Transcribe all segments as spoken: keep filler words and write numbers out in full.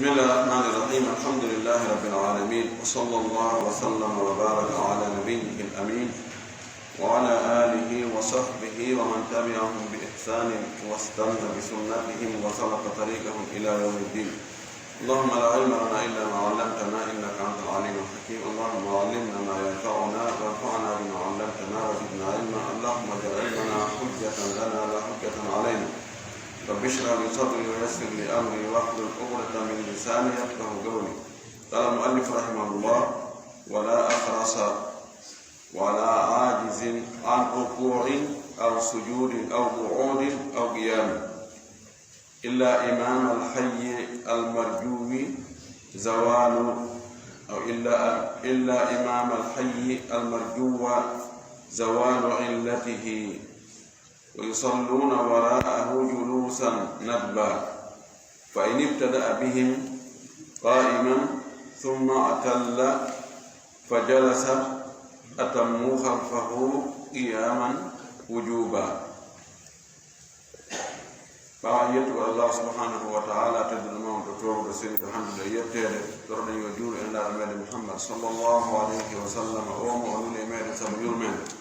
بسم الله الرحمن الرحيم. الحمد لله رب العالمين، وصلى الله وسلم وبارك على نبيه الأمين وعلى آله وصحبه ومن تبعهم بإحسان واستن بسنتهم وسلك طريقهم إلى يوم الدين. اللهم لا علم لنا إلا ما علمتنا إنك أنت العليم الحكيم. اللهم علمنا ما ينفعنا وانفعنا بما علمتنا وزدنا علما. اللهم اجعل علمنا حجة لنا لا حجة علينا. رب اشرح لي صدري ويسر لي أمري واحلل عقدة من لساني يفقه قولي. قال المؤلف رحمه الله: ولا أخرس ولا عاجز عن ركوع أو سجود أو قعود أو قيام إلا إمام الحي المرجو زوال، أو إلا، إلا إمام الحي المرجو زوال علته، ويصلون وراءه جلوسا ندبا، فإن ابتدأ بهم قائما ثم اعتل فجلس أتموا خلفه قياما وجوبا. Ɓaawo en yettugol Allah subhanahu wa ta'ala, tedduɗo mawɗo, toowuɗo, seniiɗo, hannduɗo e yetteede, toroɗen yo juulu e Nulaaɗo meeɗen Muhammad sallallahu alayhi wa sallam, o mo o nuli e meeɗen sabu yurmeende.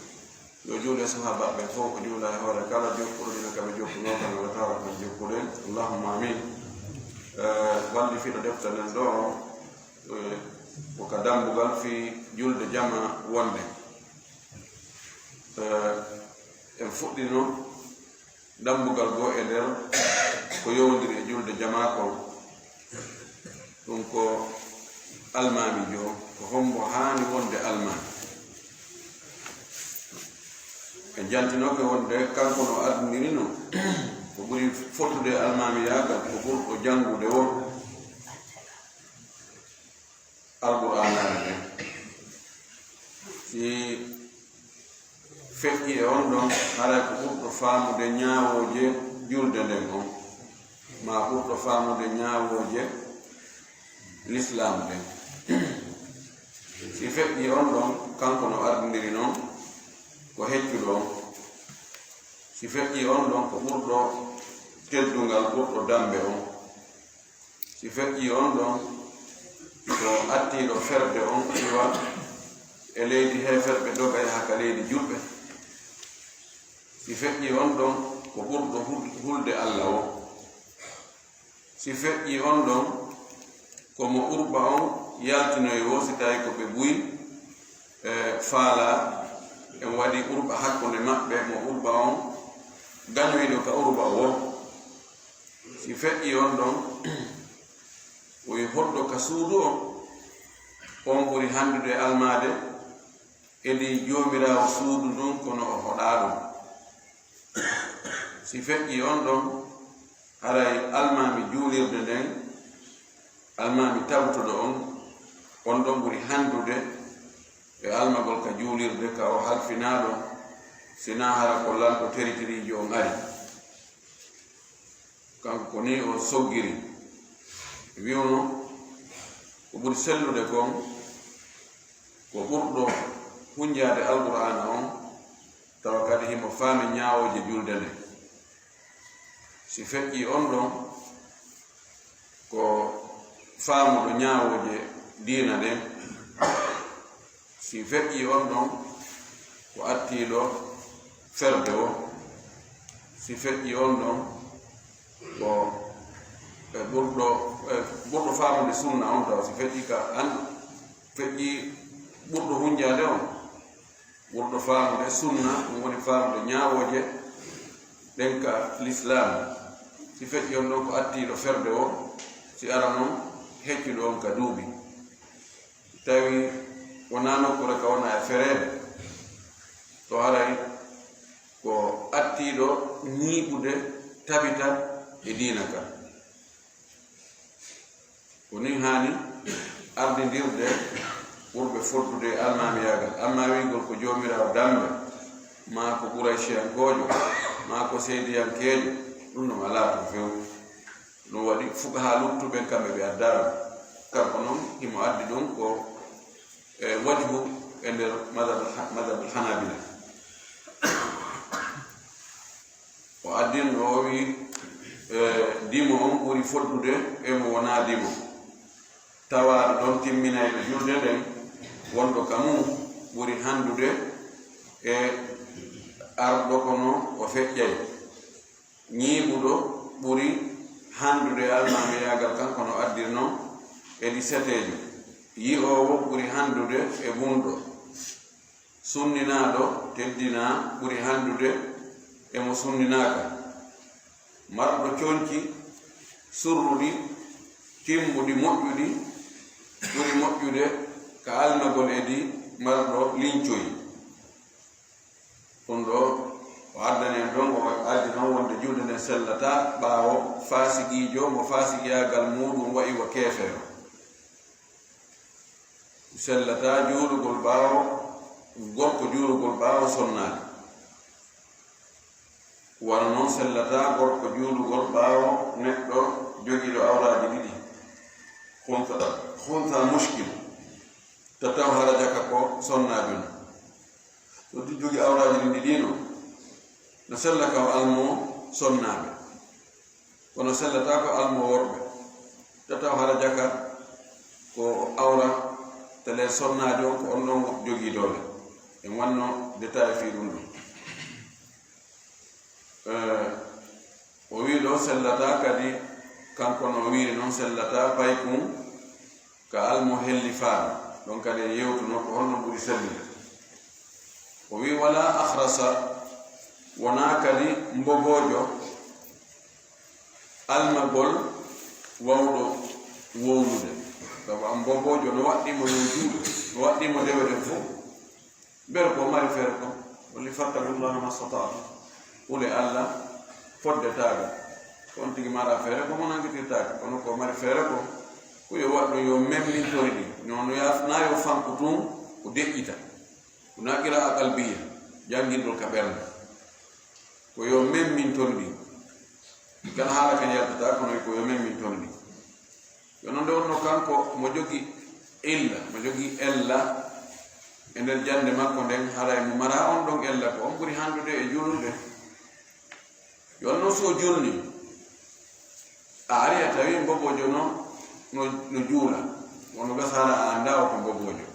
Yo juulu e sahaabaaɓe ɓen fof, o juula e hoore kala jokkuɗo ɗi no ka ɓe jokkunoo, kan wata wata kan jokkude. Allahumma amin. Eh, wallifiiɗo defte nden ɗo, eh, ko ka dambugal fii julde jama wonde. Eh, en fuɗɗino dambugal goo e nder ko yowondiri e julde jama kon. Ɗum ko almaamiijo on, ko hombo haani wonde almaami. En jantinoke wonde kanko no ardiniri non, ko ɓuri fottude e almaamiyaagal, ko ɓurɗo janngude woo Alqur'aanaare nden. Si feƴƴi e on ɗon, haray ko ɓurɗo faamude ñaawooje julde nden on, maa ɓurɗo faamude ñaawooje Lislaam ɗen. Si feƴƴi on ɗon, kanko no ardindiri non ko heccuɗo on. Si feƴƴi on ɗon, ko ɓurɗo teddungal, ɓurɗo dammbe on. Si feƴƴi on ɗon, ko attiiɗo ferde on iwa e leydi heeferɓe doga yaha ka leydi julɓe. Si feƴƴi on ɗon, ko ɓurɗo hul-, hulde Alla o. Si feƴƴi on ɗon, ko mo urba on yaltinoyi woo, si tawi ko ɓe buy, e, faalaa, en waɗi urba hakkunde maɓɓe, mo urba on gañoyɗo ka urba o. Si feƴƴi on ɗon, o yi hoɗɗo ka suudu on, on ɓuri hanndude almaade, edi Joomiraawo suudu ndun kono o hoɗaa ɗum. Si feƴƴi on ɗon, haray almaami juulirde nden, almaami tawtuɗo on, on ɗon ɓuri hanndude e almagol ka juulirde ka o halfinaa ɗon, si naa hara ko lanɗo teritiriijo on ari. Kanko ko nii o soggiri. Wi'uno ko ɓuri sellude kon ko ɓurɗo hunjaade Alqur'aana on, tawa kadi himo faami ñaawooje julde nde. Si feƴƴi on ɗon, ko faamuɗo ñaawooje diina ɗen. Si feƴƴi on ɗon, ko attiiɗo ferde o. Si feƴƴi on ɗon, ko, e, ɓurɗo, e, ɓurɗo faamude sunna on taw. Si feƴƴi ka an, feƴƴi ɓurɗo hunjaade on, ɓurɗo faamude sunna, ɗum woni faamude ñaawooje ɗen ka Lislaam. Si feƴƴi on ɗon ko attiiɗo ferde o, si ara non heccuɗo on ka duuɓi. Tawi wonaa nokkuure ka wona e fereede, to haray ko attiiɗo ñiiɓude tabita e diina ka. Ko nii haani ardindirde ɓurɓe foddude e almaamiyaagal. Ammaa wi'ugol ko Joomiraawo dammbe, maa ko Qurayshiyankoojo, maa ko seydiyankeejo, ɗum ɗon alaa toon few. Ɗum waɗi fuqahaa luttuɓe kamɓe ɓe addaano. Kanko noon himo addi ɗum ko e wajhu e nder madhabul ha-, madhabul Hanaabila. O addino, o wi, e, dimo on ɓuri foddude e mo wonaa dimo. tawaaɗo ɗon timminayɗo julde nden, wonɗo ka mum ɓuri hanndude e arɗo kono o feƴƴay. Ñiiɓuɗo ɓuri hanndude e almaamiyaagal kan kono addirnoo e ɗi seteejo. Yi'oowo ɓuri hanndude e bunɗo. Sunninaaɗo teddinaa ɓuri hanndude e mo sunninaaka. Marɗo conci surruɗi, timmuɗi, moƴƴuɗi, ɓuri moƴƴude ka almagol e ɗi marɗo lincoyi. Ɗum ɗo o addani en ɗon, o addi noon wonde julde nden sellataa ɓaawo faasigiijo mo faasigiyaagal muuɗum wa'i wa keefeero. Sellataa juulugol ɓaawo, gorko juulugol ɓaawo sonnaade. Wano noon sellataa gorko juulugol ɓaawo neɗɗo jogiiɗo awraaji ɗiɗi. Hunsa, hunsa mushkil. Tataw hara jaka ko sonnaajo no. So ɗi jogii awraaji ɗin ɗiɗi no, no sella ka o almo sonnaaɓe. Kono sellataa ko almo worɓe. Tataw hara jaka ko awra tele sonnaajo on, ko on ɗon jogii doole. En wanno détail fii ɗum ɗum. Eh, o wii ɗo sellataa kadi, kanko no o wiiri noon sellataa paykun ka almo hellifaaɗo. Ɗon kadi en yewtuno ko honno ɓuri sellude. O wii wala akhrasa, wonaa kadi mboboojo almagol wawɗo wowlude. Sabu an mboboojo no waɗɗii mo yo juuɗo, no waɗɗii mo dewe ɗen fof. Mbele ko mari feere kon, woni fattakullaha mastata'tum. Hule Allah fodde taaga. Ko on tigi mara feere ko mo nangitirtaake, kono ko mari feere ko, ko yo waɗɗum yo memmintori ɗi. No, no ya-, na yo fanku tun, o deƴƴita. Ko na qira'a qalbiyya, janngirgol ka ɓernde. Ko yo memmintori ɗi. Kala haala kan yaltata, kono ko yo memmintori ɗi. Yo non nde wonno kanko mo jogi illa, mo jogi ella e nder jannde makko nden, haray mo mara on ɗon ella ko on ɓuri handude e juulde. Yo non so julni, a ari a tawi mbobojo no, no, no juula, wono gasa hara a annda o ko mbobojo.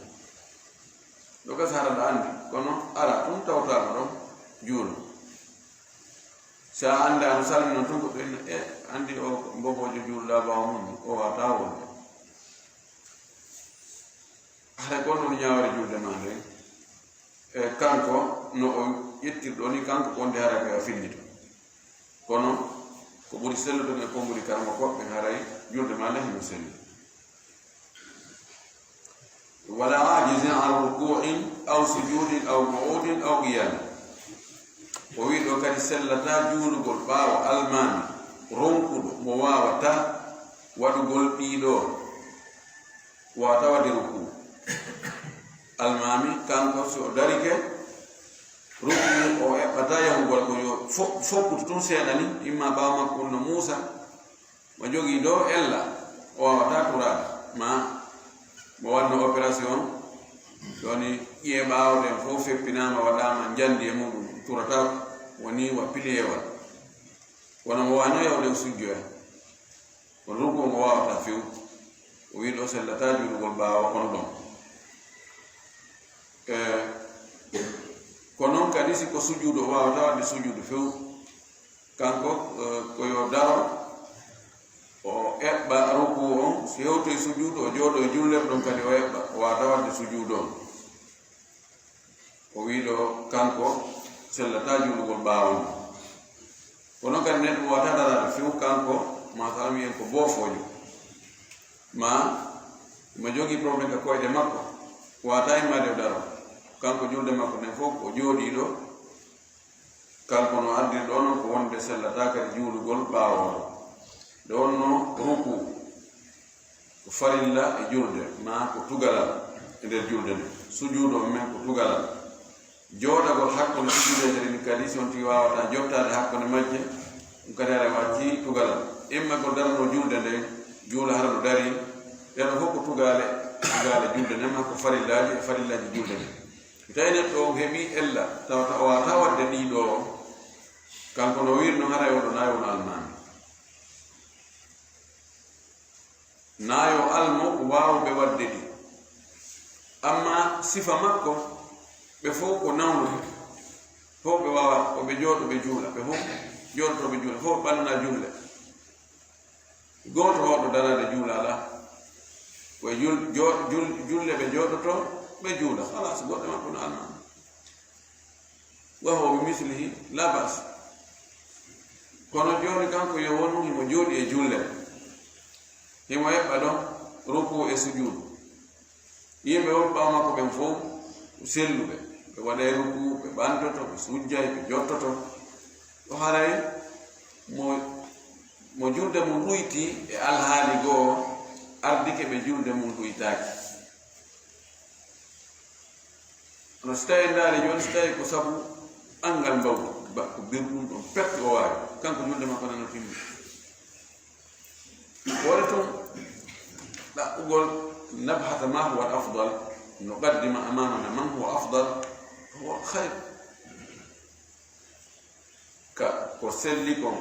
No gasa hara ɗa anndi, kono ara tun tawtama ɗon juula. Si a anndaa no salmino tun, goɗɗo ina, e, anndi o ko mbobojo juulɗa ɓaawo mum, o waawataa wonde. Hara ko non ñaawre juulde maa nden. E, kanko, no o ƴettirɗo ni, kanko ko wonde hara ko a fillito. Kono, ko ɓuri sellude e ko ɓuri karama ko ɓe haray juulde maa nden hino selli. Wala ajizin an ruku'in aw sujudin aw qu'udin aw qiyam. O wi ɗo kadi sellataa juulugol ɓaawo almaami ronkuɗo mo waawataa waɗugol ɗii ɗoo, waawataa waɗde rukuu. Almaami kanko si o darike rukuu o eɓɓataa yahugol ko yo fo-, fokkutu tun seeɗa ni, imma ɓaawo makko on no muusa. Mo jogii ɗo ella, o waawataa turaade, ma mo wanno opération, ɗoni ƴi'e ɓaawo ɗen fof feppinaama, waɗaama njandi e muɗum, turataa, woni wa piliyewal. Kono mo waano yawde o sujjoya, kono rukuu mo waawataa few. O wii ɗo sellataa juulugol ɓaawo on ɗon. E, ko non kadi si ko sujuudu, o waawataa waɗde sujuudu few. Kanko, eh, ko yo daro, o eɓɓa rukuu on, si hewtoyi sujuudu, o jooɗo e jullere ɗon kadi o eɓɓa, o waawataa waɗde sujuudu on. O wii ɗo kanko sellataa juulugol ɓaawo on. Kono kadi neɗɗo waawataa daraade few kanko, masalan wiyen ko boofoojo. Ma, mo jogii problème e koyɗe makko, waawataa immaade o daro. Kanko julde makko nden fof ko jooɗii ɗo, kanko no addiri ɗo non ko wonde sellataa kadi juulugol ɓaawo on. Nde wonno rukuu ko farilla e julde, ma ko tugalal e nder julde nde. Sujuudu on men ko tugalal. Jooɗagol hakkunde sujuudeeje ɗen kadi, si on tigi waawataa jottaade hakkunde majje, ɗum kadi haray waccii tugalal. Immagol darnoo julde nden, juula hara no darii, ɗen ɗon fof ko tugaale, tugaale julde nden, ma ko farillaaji e farillaaji julde nden. Tawi neɗɗo on heɓii ella, tawata o waawataa waɗde ɗii ɗoo, kanko no wiiri no haray o ɗo nayi won almaami. Naa yo almo waawɓe waɗde ɗi. Amma sifa makko, ɓe fof ko nawno heen. Fof ɓe waawa, ko ɓe jooɗo, ɓe juula. Ɓe fof jooɗoto, ɓe juula. Fof ɓannana julle. Gooto waawɗo daraade juula alaa. Ko e jul-, joo-, jul-, julle ɓe jooɗoto, ɓe juula. Halas, goɗɗe maɓɓe no almaami. Wa huwa bi mislihi, la ba's. Kono jooni kanko yo wonu himo jooɗi e julle. Himo eɓɓa ɗon rukuu e sujuudu. Yimɓe won ɓaawo makko ɓen fof ko selluɓe. Ɓe waɗay rukuu, ɓe ɓantoto, ɓe sujjay, ɓe jottoto. Ko haray mo, mo julde mum ɗuytii e alhaali goo ardike ɓe julde mum ɗuytaaki. Kono si tawii en ndaari jooni, si tawii ko sabu anngal mbawdi, ba-, ko bir ɗum ɗon pet o waawi, kanko julde makko nana timmi. Woni tun ɗaɓɓugol nabhata ma huwa al-afdal, nuqaddima amamana man huwa afdal, huwa khayr. Ka ko selli kon,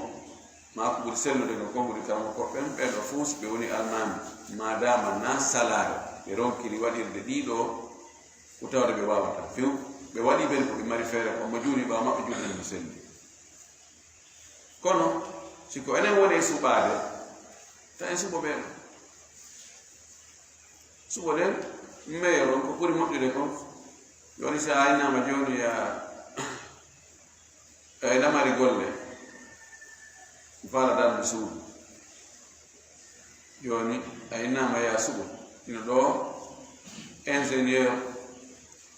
maa ko ɓuri sellude kon, kon ɓuri karmo ko ɓen, ɓen ɗo fof si ɓe woni almaami, maadaama na salaare, ɓe ronkiri waɗirde ɗiɗo, ko tawde ɓe waawata few, ɓe waɗi ɓen ko ɓe mari feere, ko mo juuli ɓaawo maɓɓe julde no selli. Kono, si ko enen woni e suɓaade, ta en suɓo ɓee ɗo. Suɓoɗen meilleur on ko ɓuri moƴƴude kon. Jooni, si a aynaama jooni, ya, e lamari golle, faala darnde suudu. Jooni, a innaama yaa suɓo. Ino ɗoo, ingénieur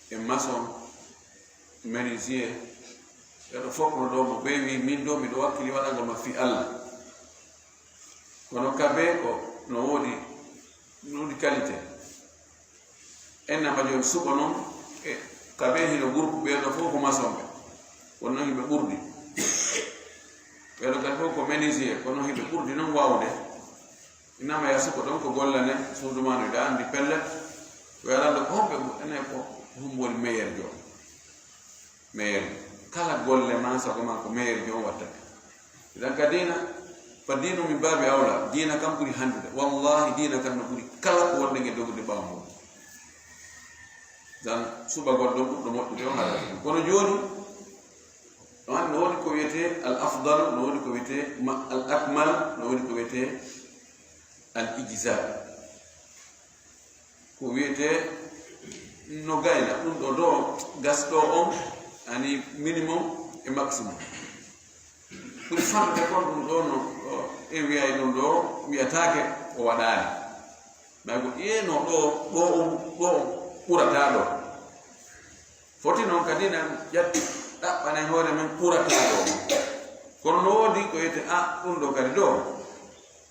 e maçon, menuisier, ɓeeɗo fof no ɗoo mo ɓeewi, min ɗoo miɗo wakkili waɗangol ma fii Alla. Kono ka bee ko no woodi, no woodi qualité. En nama jooni suɓo noon, e ka bee hino groupe ɓee ɗoo fof ko maçon ɓe. Kono noon yimɓe ɓurdi. Ɓee ɗoo kadi fof ko menuisier, kono noon yimɓe ɓurdi noon waawde. Inama ya suɓo ɗoon ko gollane suudu maa no, iɗa anndi pellet. Ko yarande ko homɓe ɓu-, enen ko hombo woni meilleur jo. Meilleur. Kala golle maa, sago maa ko meilleur jo on wattata. Idan ka diina, fa diinu min baabi awla. Diina kam ɓuri handude. Wallahi, diina kam no ɓuri kala ko wonde nge dogude ɓaawo mum. Dan suɓagol ɗon ɓurɗo moƴƴude on haɗata ɗum. Kono jooni, on anndi no woodi ko wiyetee al afdal, no woodi ko wiyetee ma-, al akmal, no woodi ko wiyetee al ijza. Ko wiyetee no gayna, ɗum ɗo ɗo gas ɗo on, ani minimum e maximum. Ɓuri fanɗude kon ɗum ɗo no, ɗo, e wiyay ɗum ɗo, wiyataake o waɗaali. Ɓay ko ƴeeno ɗo, ɗo o, ɗo o ɓurata ɗo. Foti noon kadi nan ƴatti ɗaɓɓanen hoore men ɓurata ɗo. Kono no woodi ko wiyete, a, ɗum ɗo kadi ɗo.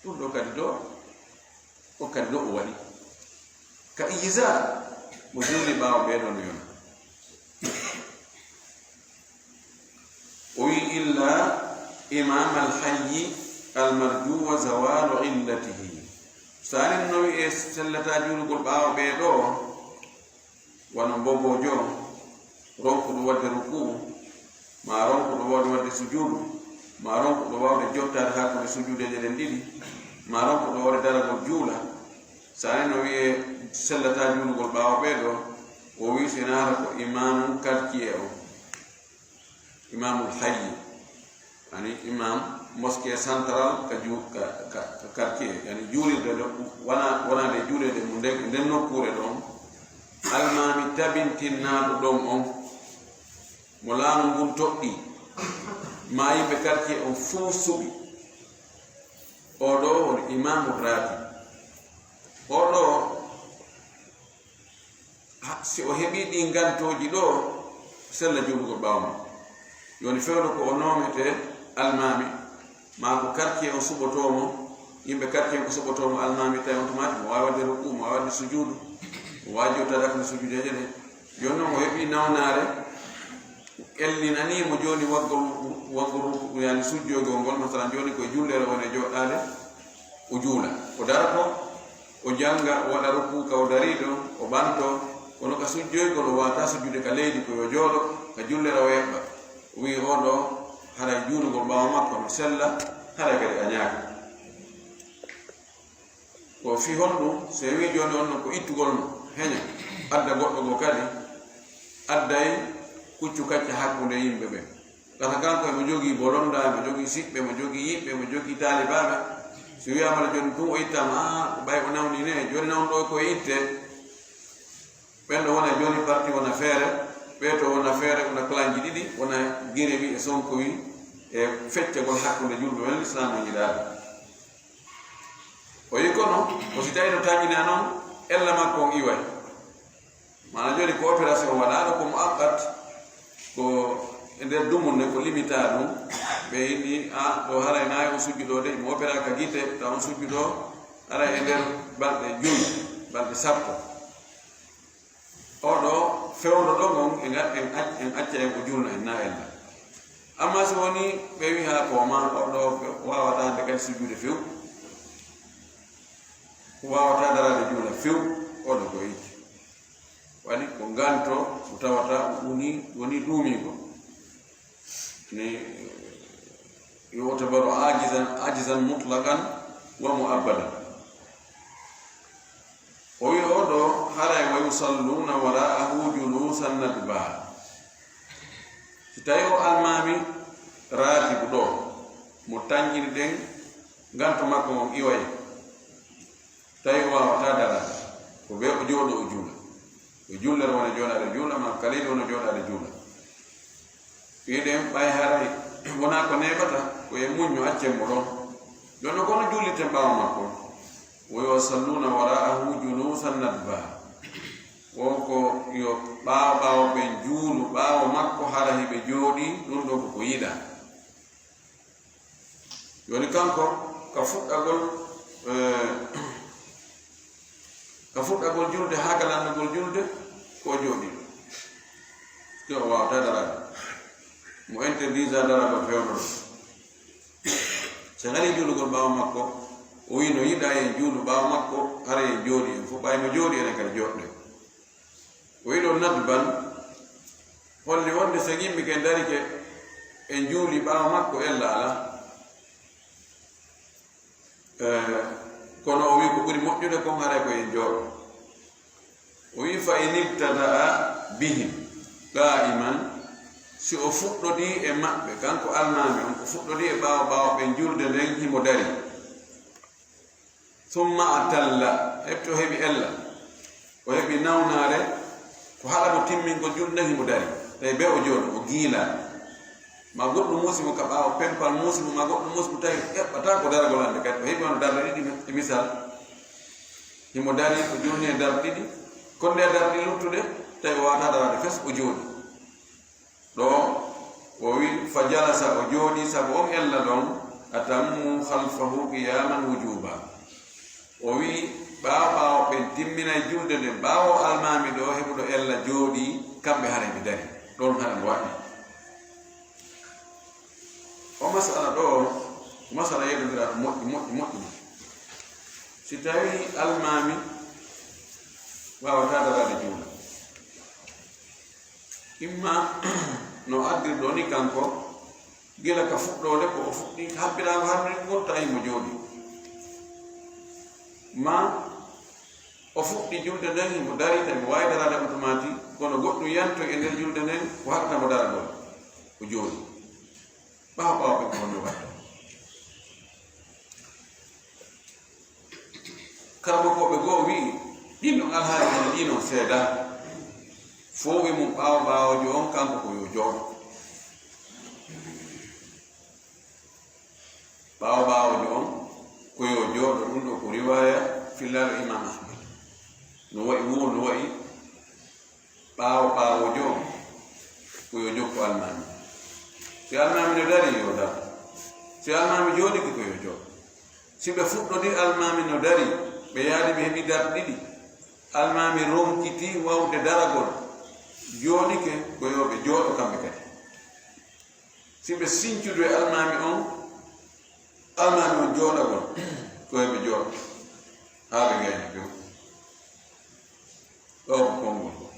Ɗum ɗo kadi ɗo. O kadi ɗo o waɗi. Ka ijza, mo juuli ɓaawo ɓee ɗo no yona. O wi, "Illa imam al-hayyi al-marju wa zawalu illatihi." Saanin no wi'e sellata juulugol ɓaawo ɓee ɗo, wano mbogoojo, ronkuɗo waɗde rukuu, maa ronkuɗo waawde waɗde sujuudu, maa ronkuɗo waawde jottaade hakkunde sujuudeeje ɗen ɗiɗi, maa ronkuɗo waawde daragol juula. Saanin no wi'e sellata juulugol ɓaawo ɓee ɗo, o wi, "Sinaata ko imaamu quartier o." Imaamul hayyi, yani imam mosquée centrale ka ju-, ka, ka, ka quartier, yani juulirde ɗo wona, wona nde juulirde mum nden, nden nokkuure ɗon, almaami tabintinnaaɗo ɗon on, mo laamu ngun toɗɗii, maa yimɓe quartier on fof suɓi. Oo ɗoo woni imaamu raatib. Oo ɗoo Ha, si o heɓii ɗii ngantooji ɗoo, sella juulugol ɓaawo mum. Jooni fewndo ko o noometee almaami, maa ko quartier on suɓotoo mo, yimɓe quartier on ko suɓotoo mo almaami, tawi on tumaati mo waawi waɗde rukuu, mo waawi waɗde sujuudu, mo waawi jottaade hakkunde sujuudeeje ɗen. Jooni noon o heɓii nawnaare, ellinanii mo jooni waggol, waggol rukuu, yani sujjoygol ngol, masalan jooni ko e jullere woni e jooɗaade, o juula. O darato, o jannga, o waɗa rukuu ka o darii ɗon, o ɓanto, kono ka sujjoygol o waawataa sujjude ka leydi, ko yo jooɗo, ka jullere o eɓɓa. O wi'i, "Oo ɗoo, haray juulugol ɓaawo makko no sella, haray kadi a ñaaka." Ko Fii honɗum? Si en wii jooni on no ko ittugol mo, heña, adda goɗɗo goo kadi, adday kuccu kacce hakkunde yimɓe ɓen. Kala kanko emo jogii bolondaa, emo jogii siɓɓe, emo jogii yiɓɓe, emo jogii taalibaaɓe. Si wiyaama jooni tun o ittaama, aa, ko ɓay o nawni ne, jooni nawɗo o ko e itte. Ɓen ɗo wona jooni parti wona feere, ɓee to wona feere, wona kalaŋji ɗiɗi, wona Gere wi e Sonko wi, e feccagol hakkunde julɓe ɓen, Lislaam no yiɗaade. O yi kono, o si tawi no taƴina noon, ella makko on iway. Maana jooni ko opération waɗaaɗo, ko muaqqat, ko e nder dumunde, ko limita ɗum. Ɓe inni, a, ɗo haray nayi on sujjuɗo de, mo opéra ka gite, taw on sujjuɗo, haray e nder balɗe joyi, balɗe sappo. Oɗo fewndo ɗon on, en, en, ac-, en acca en o julna en na ella. Amma si woni ɓe wi haa ko ma, oɗo waawata nde kadi sujjude few, waawata daraade juula few, oɗo ko itti. Waɗi ko nganto, ko tawata woni, woni duumiigo. Ni, yu'tabaru ajizan, ajizan mutlaqan wa mu'abbadan. O wi oɗo, haray wa yusalluna wara'ahu julusan nadba. Si tawi o almaami raatibu ɗo, mo tanƴiri ɗen, nganto makko on iway. Tawi o waawataa daraade, ko bee o jooɗo o juula. O jullere wona jooɗaade juula, ma kaliiɗo wona jooɗaade juula. Wiɗen ɓay haray wonaa ko neeɓata, ko e muñño, accen mo ɗon. Jooni kono julliten ɓaawo makko. Wa yusalluna wara'ahu julusan nadba. Won ko yo ɓaawo ɓaawo ɓen juulu ɓaawo makko, hara hiɓe jooɗii, ɗum ɗon ko ko yiɗaa. Jooni kanko, ka fuɗɗagol, eh, ka fuɗɗagol julde haa ka lanndagol julde, ko o jooɗii. Ke o waawataa daraade. Mo interdisa daragol fewndo ɗon. Si en arii juulugol ɓaawo makko, o wi'i no yiɗaa en juulu ɓaawo makko, hara en jooɗii, en fof ɓay mo jooɗii, enen kadi jooɗɗen. O wi'i ɗo nadban, holli wonde so yimɓe ke darike en juuli ɓaawo makko, ella alaa. Eh, kono o wi'i ko ɓuri moƴƴude kon haray ko en jooɗo. O wi'i fa in ibtada'a bihim qa'iman, si o fuɗɗodii e maɓɓe, kanko almaami on, o fuɗɗodii e ɓaawo ɓaawo ɓen julde nden himo dari. Summa atalla, heɓti o heɓi ella, o heɓi nawnaare, ko haɗa mo timmingol julde nden himo dari. Tawi bee o jooɗo, o giila. Ma goɗɗum muusi mo ka ɓaawo, pempal muusi mo, ma goɗɗum muusi mo, tawi eɓɓataa ko daragol hannde kadi. O heɓi wano darɗe ɗiɗi, e misal. Himo dari, o julni e darɗe ɗiɗi. Kono nde darɗe ɗiɗi luttuɗe, tawi o waawataa daraade fes, o jooɗi. Ɗo o wi, fa jalasa, o jooɗii, sabu on ella ɗon, atammu khalfahu qiyaman wujuba. O wi, ɓaawo, ɓaawo ɓen timminay julde nden, ɓaawo almaami ɗo heɓuɗo ella jooɗii, kamɓe haray ɓe dari. Ɗon haray mo waɗi. O masala ɗo, masala yeddondiraaɗo moƴƴi, moƴƴi, moƴƴi. Si tawi almaami waawataa daraade juula, imma no addirɗo ni kanko, gila ka fuɗɗoode ko o fuɗɗi, habbiraango harmini ngol tawi mo jooɗi. Ma o fuɗɗi julde nden, himo dari, tawi mo waawi daraade automatique, kono goɗɗum yantoy e nder julde nden, ko haɗata mo daragol, o jooɗi. Ɓaawo ɓaawo ɓe ko honno watta? Karamokooɓe goo wi'i, ɗin ɗon alhaali hono ɗii non seedaa. Fow e mum ɓaawo ɓaawoojo on, kanko ko yo jooɗo. Ɓaawo ɓaawoojo on, ko yo jooɗo, ɗum ɗo ko riwaaya fillaare Imaam Ahmad. No wa'i woo, no wa'i ɓaawo ɓaawoojo on, ko yo jokku almaami. Si almaami no dari, yo dar. Si almaami jooɗike, ko yo jooɗo. Si ɓe fuɗɗodii, almaami no dari, ɓe yaadi, ɓe heɓi darɗe ɗiɗi. Almaami ronkitii waawude daragol, jooɗike, ko yo ɓe jooɗo kamɓe kadi. Si ɓe sincudii e almaami on, almaami on jooɗagol, ko yo ɓe jooɗo haa ɓe ngayna few. Ɗo ko konngol ngol.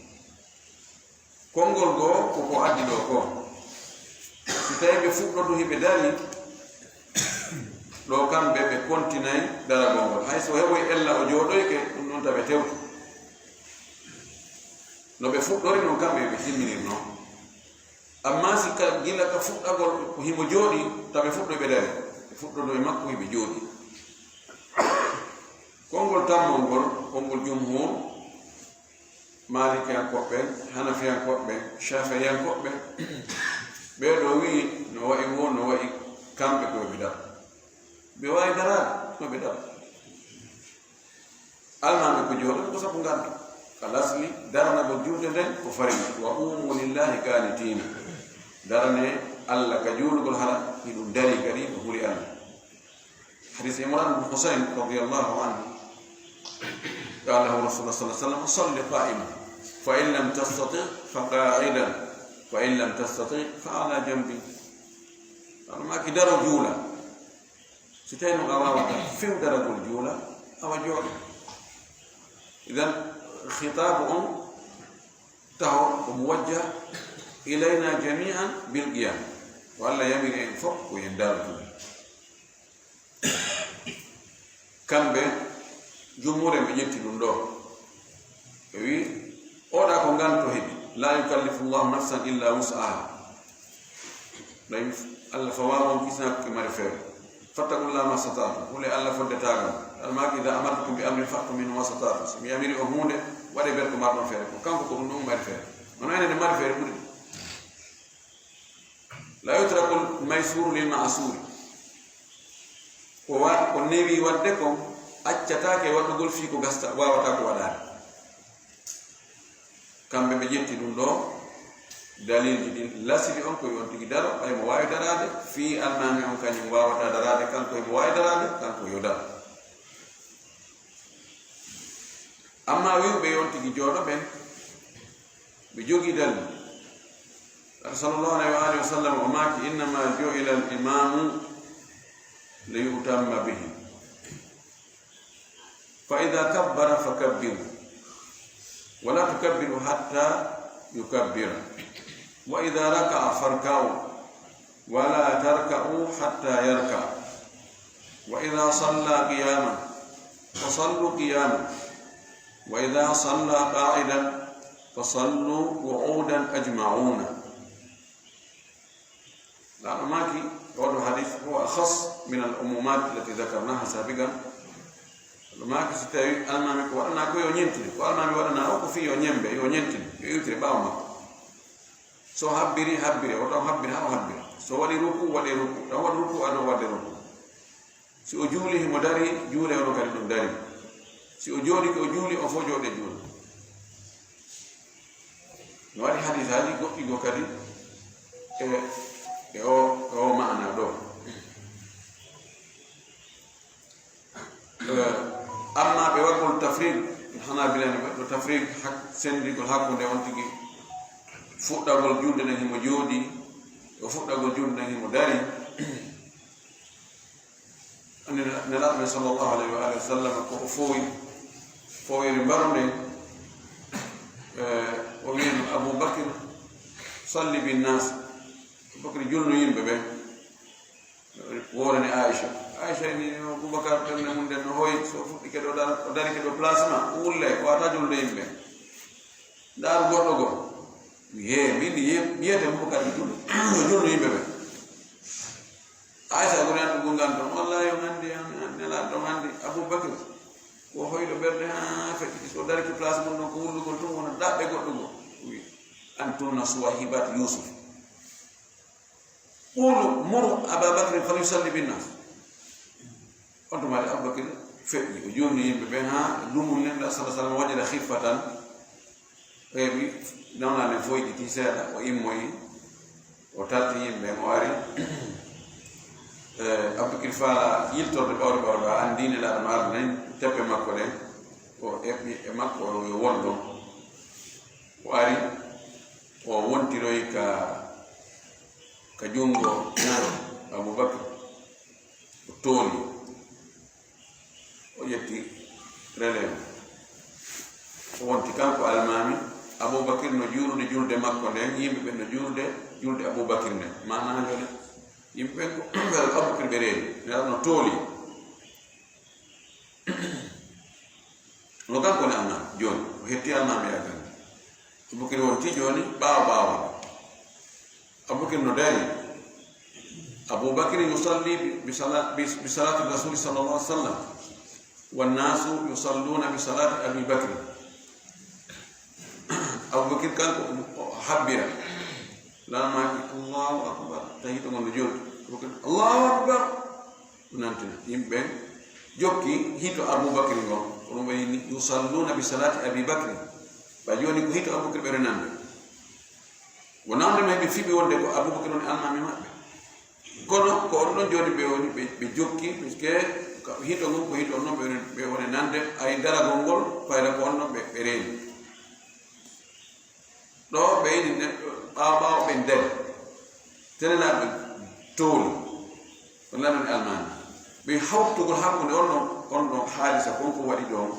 Konngol ngoo ko ko addi ɗoo ko. Si tawii ɓe fuɗɗodu hiɓe dari, Ɗo kamɓe ɓe kontinay daragol ngol. Hay so heɓoy ella o jooɗoyke, ɗum ɗon tawi tewtu. No ɓe fuɗɗori non kamɓe ɓe timminir non. Amma si ka gila ka fuɗɗagol ko himo jooɗi, tawi fuɗɗo ɓe dari. Ɓe fuɗɗono e makko hiɓe jooɗi. Konngol tammol ngol, konngol jumhur, Maalikiyankooɓe, Hanafiyankooɓe, Shafi'iyankooɓe, ɓee ɗoo wi'i no wa'i wo, no wa'i kamɓe ko ɓe daro. Ɓe waawi daraade, no ɓe daro. Almaami ko jooɗo, ko sabu nganto. Ka lasli, daranagol julde nden ko farilla. Wa qumu lillahi qanitina. Darane Allah ka juulugol hara hiɗum dari kadi ko huli Allah. Hadis Imran bin Husayn radiyallahu anhu. قال له رسول الله صلى الله عليه وسلم: صل قائما، فإن لم تستطع فقاعدا، فإن لم تستطع فعلى جنب. Kono maaki daro juula. Si tawi noon a waawata few daragol juula, awa jooɗo. Idan, khitaabu on taho ko muwajjah ilayna jami'an bil qiyam. Ko Allah yamiri en fof ko en daro juula. Kamɓe jumhur en ɓe ƴetti ɗum ɗo. Ɓe wi, oɗa ko nganto heɓi. La yukallifu Allahu nafsan illa wus'aha. Ɗawi Allah fawaama on kisna ko mari feere. Fattaqullaha mastata'tum. Hule Allah fodde taagam. Almaaki idha amartukum bi amrin fa'tu minhu mastata'tum. Si mi yamiri on huunde, waɗe ber ko marɗon feere. Ko kanko ko ɗum ɗum mari feere. Kono enen en mari feere ɓuri ɗum. La yutrakul maysuru lil ma'suri. Ko wa-, ko newi waɗde kon, accataake waɗugol fii ko gasta, waawata ko waɗaade. Kamɓe ɓe ƴetti ɗum ɗo, dalilji ɗin lasili on ko yo on tigi daro, ɓay mo waawi daraade, fii almaami on kañum waawata daraade, kanko himo waawi daraade, kanko yo daro. Amma wi'uɓe yo on tigi jooɗo ɓen, ɓe jogii dalil. Sallallahu alayhi wa alihi wa sallam o maaki, innama ju'ila al imamu li yu'tamma bihi. Fa idha kabbara fakabbiru. Wa la tukabbiru hatta yukabbira. Wa idha raka'a farka'u. Wa la tarka'u hatta yarka. Wa idha salla qiyaman. Fa sallu qiyaman. Wa idha salla qa'idan. Fa sallu qu'udan ajma'una. Laaɗo maaki, oɗo hadis ko akhas min al umumat allati dhakarnaha sabiqan. Laaɗo maaki, si tawi almaami ko waɗana ko yo ñentine, ko almaami waɗana o ko fii yo ñembe, yo ñentine, yo iwtire ɓaawo makko. So habbiri, habbire, o taw habbiri, haa o habbira. So waɗi ruku, waɗe ruku, taw waɗi ruku, ado waɗde ruku. Si o juuli, himo dari, juule ono kadi ɗum dari. Si o jooɗi, ko o juuli, on fof jooɗe juula. No waɗi hadisaaji goɗɗi goo kadi e, e o, e o maana ɗo. Eh, amma ɓe waɗgol tafriq, Hanabila en ɓe ɗo tafriq hak-, sendigol hakkunde on tigi fuɗɗagol julde nden himo jooɗi, o fuɗɗagol julde nden himo dari. Anndi Nelaaɗo men sallallahu alayhi wa alihi wa sallam ko o foowi, fooyre mbarude, eh, o wi'no Abu Bakr, "Salli bin nas." Abu Bakr, julnu yimɓe ɓen. Woorani Aisha. Aisha ni, "Abubakar, ɓernde mum nden no hoyi, so fuɗɗike ɗo dar-, o darike ɗo place ma, o ulle, o wata julde yimɓe. Ndaaru goɗɗo goo." Mi he, min mi ye-, mbiyete Abubakar mi jul-, no julno yimɓe ɓe. Aisha goni andu gungan ɗon, "Wallahi on anndi, an, an Nelaaɗo on anndi, Abubakar, ko hoyɗo ɓernde haa feƴƴiti, so darike place mum ɗon, ko wullugol tun wona daɓɓe goɗɗo goo." Wi, "Antunna suwahibat Yusuf." Qulu muru Aba Bakrin falyusalli bin nas. On tuma de Abu Bakr feƴƴi, o julni yimɓe ɓen haa lumol Nelaaɗo sallallahu alaihi wasallam wajada khiffatan, reeɓi, nawna nden foyƴiti seeɗa, o immoyi, o talti yimɓe ɓen, o ari. Eh, Abu Bakr faala yiltorde ɓawɗo ɓawɗo, a anndi Nelaaɗo no arda nden, teppe makko ɗen, o eɓɓi e makko, o yo won ɗon. O ari, o wontiroyi ka ka junngo ñaamo Abubakar, o tooli, o ƴetti relais o, o wonti kanko almaami. Abubakar no juulude julde makko nden, yimɓe ɓen no juulude julde Abubakar nden. Maanaa jole, Yimɓe ɓen ko Abubakir ɓe reeni, Nelaaɗo no tooli. No kanko ne almaami, jooni, o hetti almaami e gannde. Abubakir wonti jooni ɓaawo ɓaawo. Abubakir no dari. Abubakir yusalli bi, bi sala-, bi, bi salati Rasuli sallallahu alaihi wasallam. Wan nasu yusalluna bi salati Abi Bakr. Abubakir kanko o habbira. Laamaaki, "Allahu akbar." Tawi hiɗo ngon no jooni. Abubakir, "Allahu akbar." O nantina. Yimɓe ɓen jokki hito Abubakri ngon. Ko ɗum wayi ni, "Yusalluna bi salati Abi Bakri." Ba jooni ko hito Abubakri ɓe renande. Wonande men ɓe fiɓi wonde ko Abubakri woni almaami maɓɓe. Kono ko on ɗon jooni ɓe woni, ɓe, ɓe jokki, parce que hito ngon ko hito on non ɓe woni, ɓe woni nande, ay daragol ngol, fayda ko on non ɓe, ɓe reeni. Ɗo ɓe yiɗi ne-, ɓaawo ɓaawo ɓe ndari. Tenenaaɓe tooli. Ko lanani almaami. Ɓe hawtugol hakkunde on ɗon, on ɗon haalisa kon ko waɗi ɗon.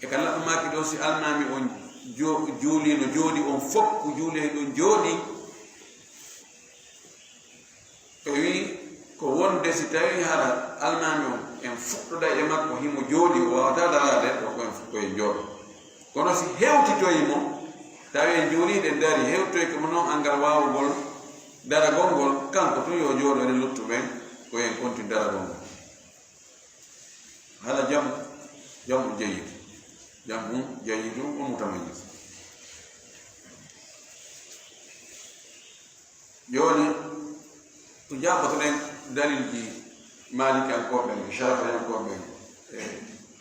E ka laɓɓamaaki ɗon si almaami on jo-, juuliino jooɗi, on fof ko juulee ɗon jooɗi. O wi ko wonde si tawi hara almaami on en fuɗɗoda e makko himo jooɗi, o wawata daraade, ɗo ko en fuɗɗo e jooɗo. Kono si hewtitoyi mo, tawi en juuliiɗe dari, hewtoyke mo noon angal waawugol daragol ngol, kanko tun yo jooɗo, enen luttuɓen ko en kontin daragol ngol. Hala jam, jam jayyid. Jam jayyid, o mutamayyis. Jooni, ko jaabotoɗen dalilji Maalikiyankooɓe ɓen, Shaafi'iyankooɓe ɓen, e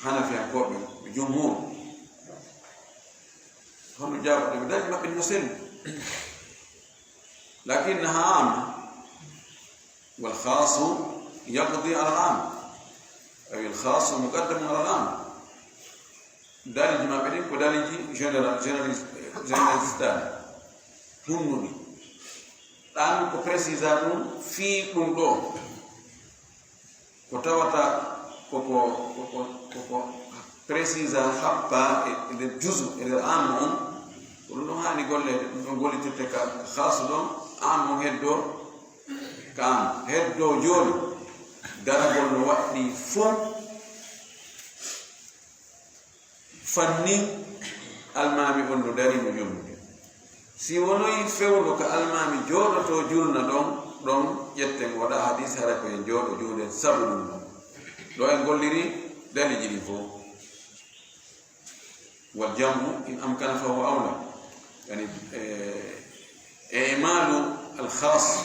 Hanafiyankooɓe ɓen, e jumhur. Hono jaabotoɗen dalilji maɓɓe no selli. Lakinnaha amma. Wal khaasu yaqdi ala al aam. Ay al khaasu muqaddamun ala al aam. Dalilji maɓɓe ɗin ko dalilji général, généraliste, généraliste ɗan. Hunnuɗi. Ɗan ko précisa ɗum fii ɗum ɗo. Ko tawata ko, ko, ko, ko, ko, ko précisa happa e, e nder juzu, e nder aam on. Ko ɗum ɗon haani golleede, ɗum ɗon gollitirte ka khaasu ɗon, aam on heddo, ka aam. Heddo jooni, daragol no waɗɗi fof. Fannin almaami on no dari no julnude. Si wonoyi fewndo ka almaami jooɗotoo julna ɗon, ɗon ƴetten o waɗa hadis hara ko en jooɗo juuɗen sabu ɗum ɗon. Ɗo en golliri dalilji ɗin fof. Wal jam'u in amkana fa huwa awla. Yani, eh, i'malu al khas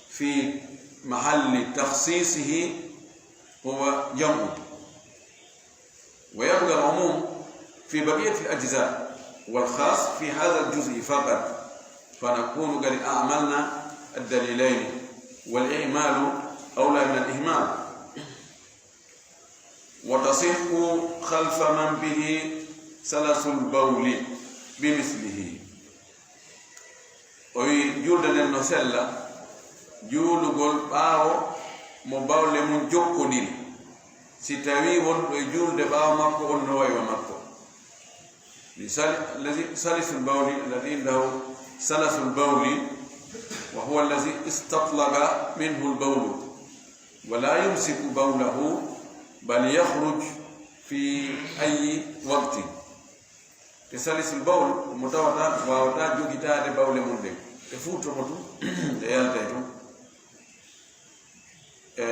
fi mahalli takhsisihi huwa jam'u. ويبقى العموم في بقية الأجزاء والخاص في هذا الجزء فقط، فنكون قد أعملنا الدليلين، والإعمال أولى من الإهمال. وتصح خلف من به سلس البول بمثله. O wi, julde nden no sella, juulugol ɓaawo mo bawle mum jokkondiri, si tawii wonɗo e juulde ɓaawo makko on no wayi wa makko. Misali, allazi, salisul bawli, allazi indahu salasul bawli, wa huwa allazi istatlaqa minhu al-bawlu, wa la yumsiku bawlahu, bal yakhruj fi ayyi waqtin. Te salisul bawl, mo tawata waawataa jogitaade bawle mum ɗen. Ɗe fuuto mo tun, ɗe yaltay tun. E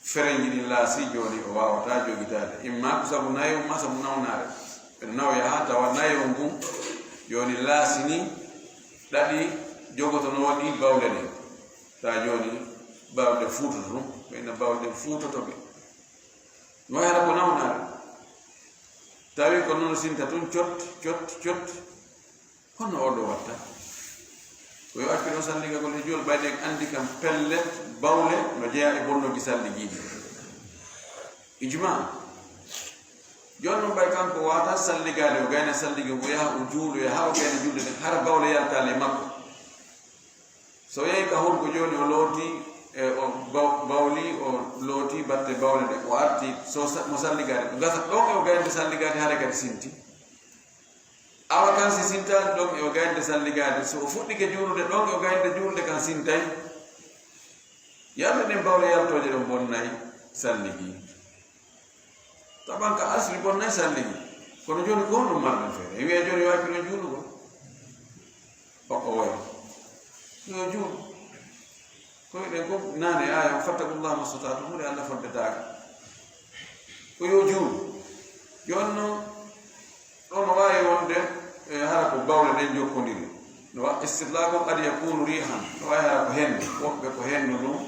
ferenji ɗin laasi jooni o waawataa jogitaade. Imma ko sabu nayo, ma sabu nawnaare. Ɓe nawoya haa tawa nayo ngun jooni laasini ɗaɗi jogotonoo ɗi bawle ɗen. Taa jooni bawle fuutoto ɗum, ɓe na bawle ɗen fuutoto ɓe. No hara ko nawnaare. Tawi ko noon sinta tun cot, cot, cot. Honno oɗo watta? Ko yo accu ɗon salligagol e juul, ɓayde en anndi kam pellet, bawle no jeyaa e bonnoji salligiiɗi. Ijma. Jooni noon ɓay kanko waata salligaade, o gayna salligi, o yaha o juuloya, haa o gayna julde nden, hara bawle yaltaali e makko. So yehi ka hurgo jooni, o looti, e, o baw-, bawli, o looti batte bawle ɗe, o arti, so sa-, mo salligaade, ko gasa ɗon e o gaynde salligaade, hare kadi sinti. Awa kan si sintaani ɗon e o gaynde salligaade, so o fuɗɗike juulude ɗon e o gaynde juulde kan sintay. Yalta ɗen bawle yaltooje ɗon bonnay salligi. Taban ka asri bonnay salligi. Kono jooni ko honɗum marɗen feere? En wiya jooni waawi ɗon juulugol. O, o wayi. Yo juulu. Ko wiɗen ko naane aya, "Fattaqullaha mastata'tum", huunde Allah foddetaaka. Ko yo juulu. Jooni non, ɗo no waawi wonde, e, hara ko bawle ɗen jokkondiri. No wa-, istitlaqun qad yakunu rihan. No waawi hara ko hendu. Woɓɓe ko hendu ɗum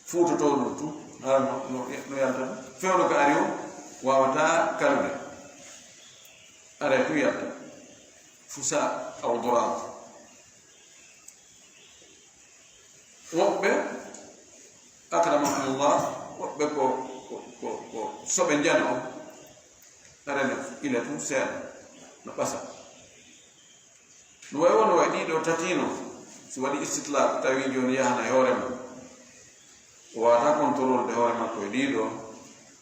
fuutotoo ɗum tu. Hara no, no, no yalta ɗum. Fewndo ko ari o waawata kalude. Aray tu yalta. Fusa aw durat. Woɓɓe, akramakumullah, woɓɓe ko, ko, ko, ko soɓe njano on, arene ila tun seeɗa, no ɓasa. No way won way ɗiɗo tatino, si waɗi istitlaq, tawi jooni yahana e hoore mum. O waata contrôle de hoore makko e ɗiɗo,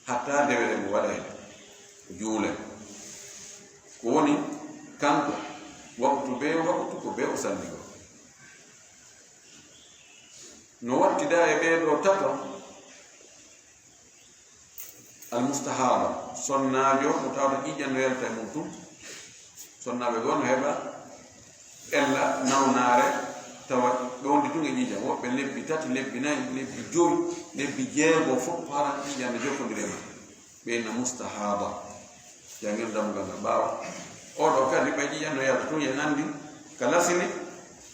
hatta dewere mo waɗayde, o juule. Ko woni, kanko, waktu be waktu ko be o salligo. No wattida e ɓee ɗo tato, almustahaba, sonnaajo mo tawata ƴiiƴan no yalta e mum tun. Sonnaaɓe goo no heɓa ella nawnaare, tawa ɓe wondi tun e ƴiiƴan. Woɓɓe lebbi tati, lebbi nayi, lebbi jowi, lebbi jeego, fof hara ƴiiƴan no jokkondiri e maɓɓe. Ɓe inna mustahaba. Janngen dammugal ngal ɓaawo. Oo ɗoo kadi ɓay ƴiiƴan no yalta tun, en anndi ka lasini,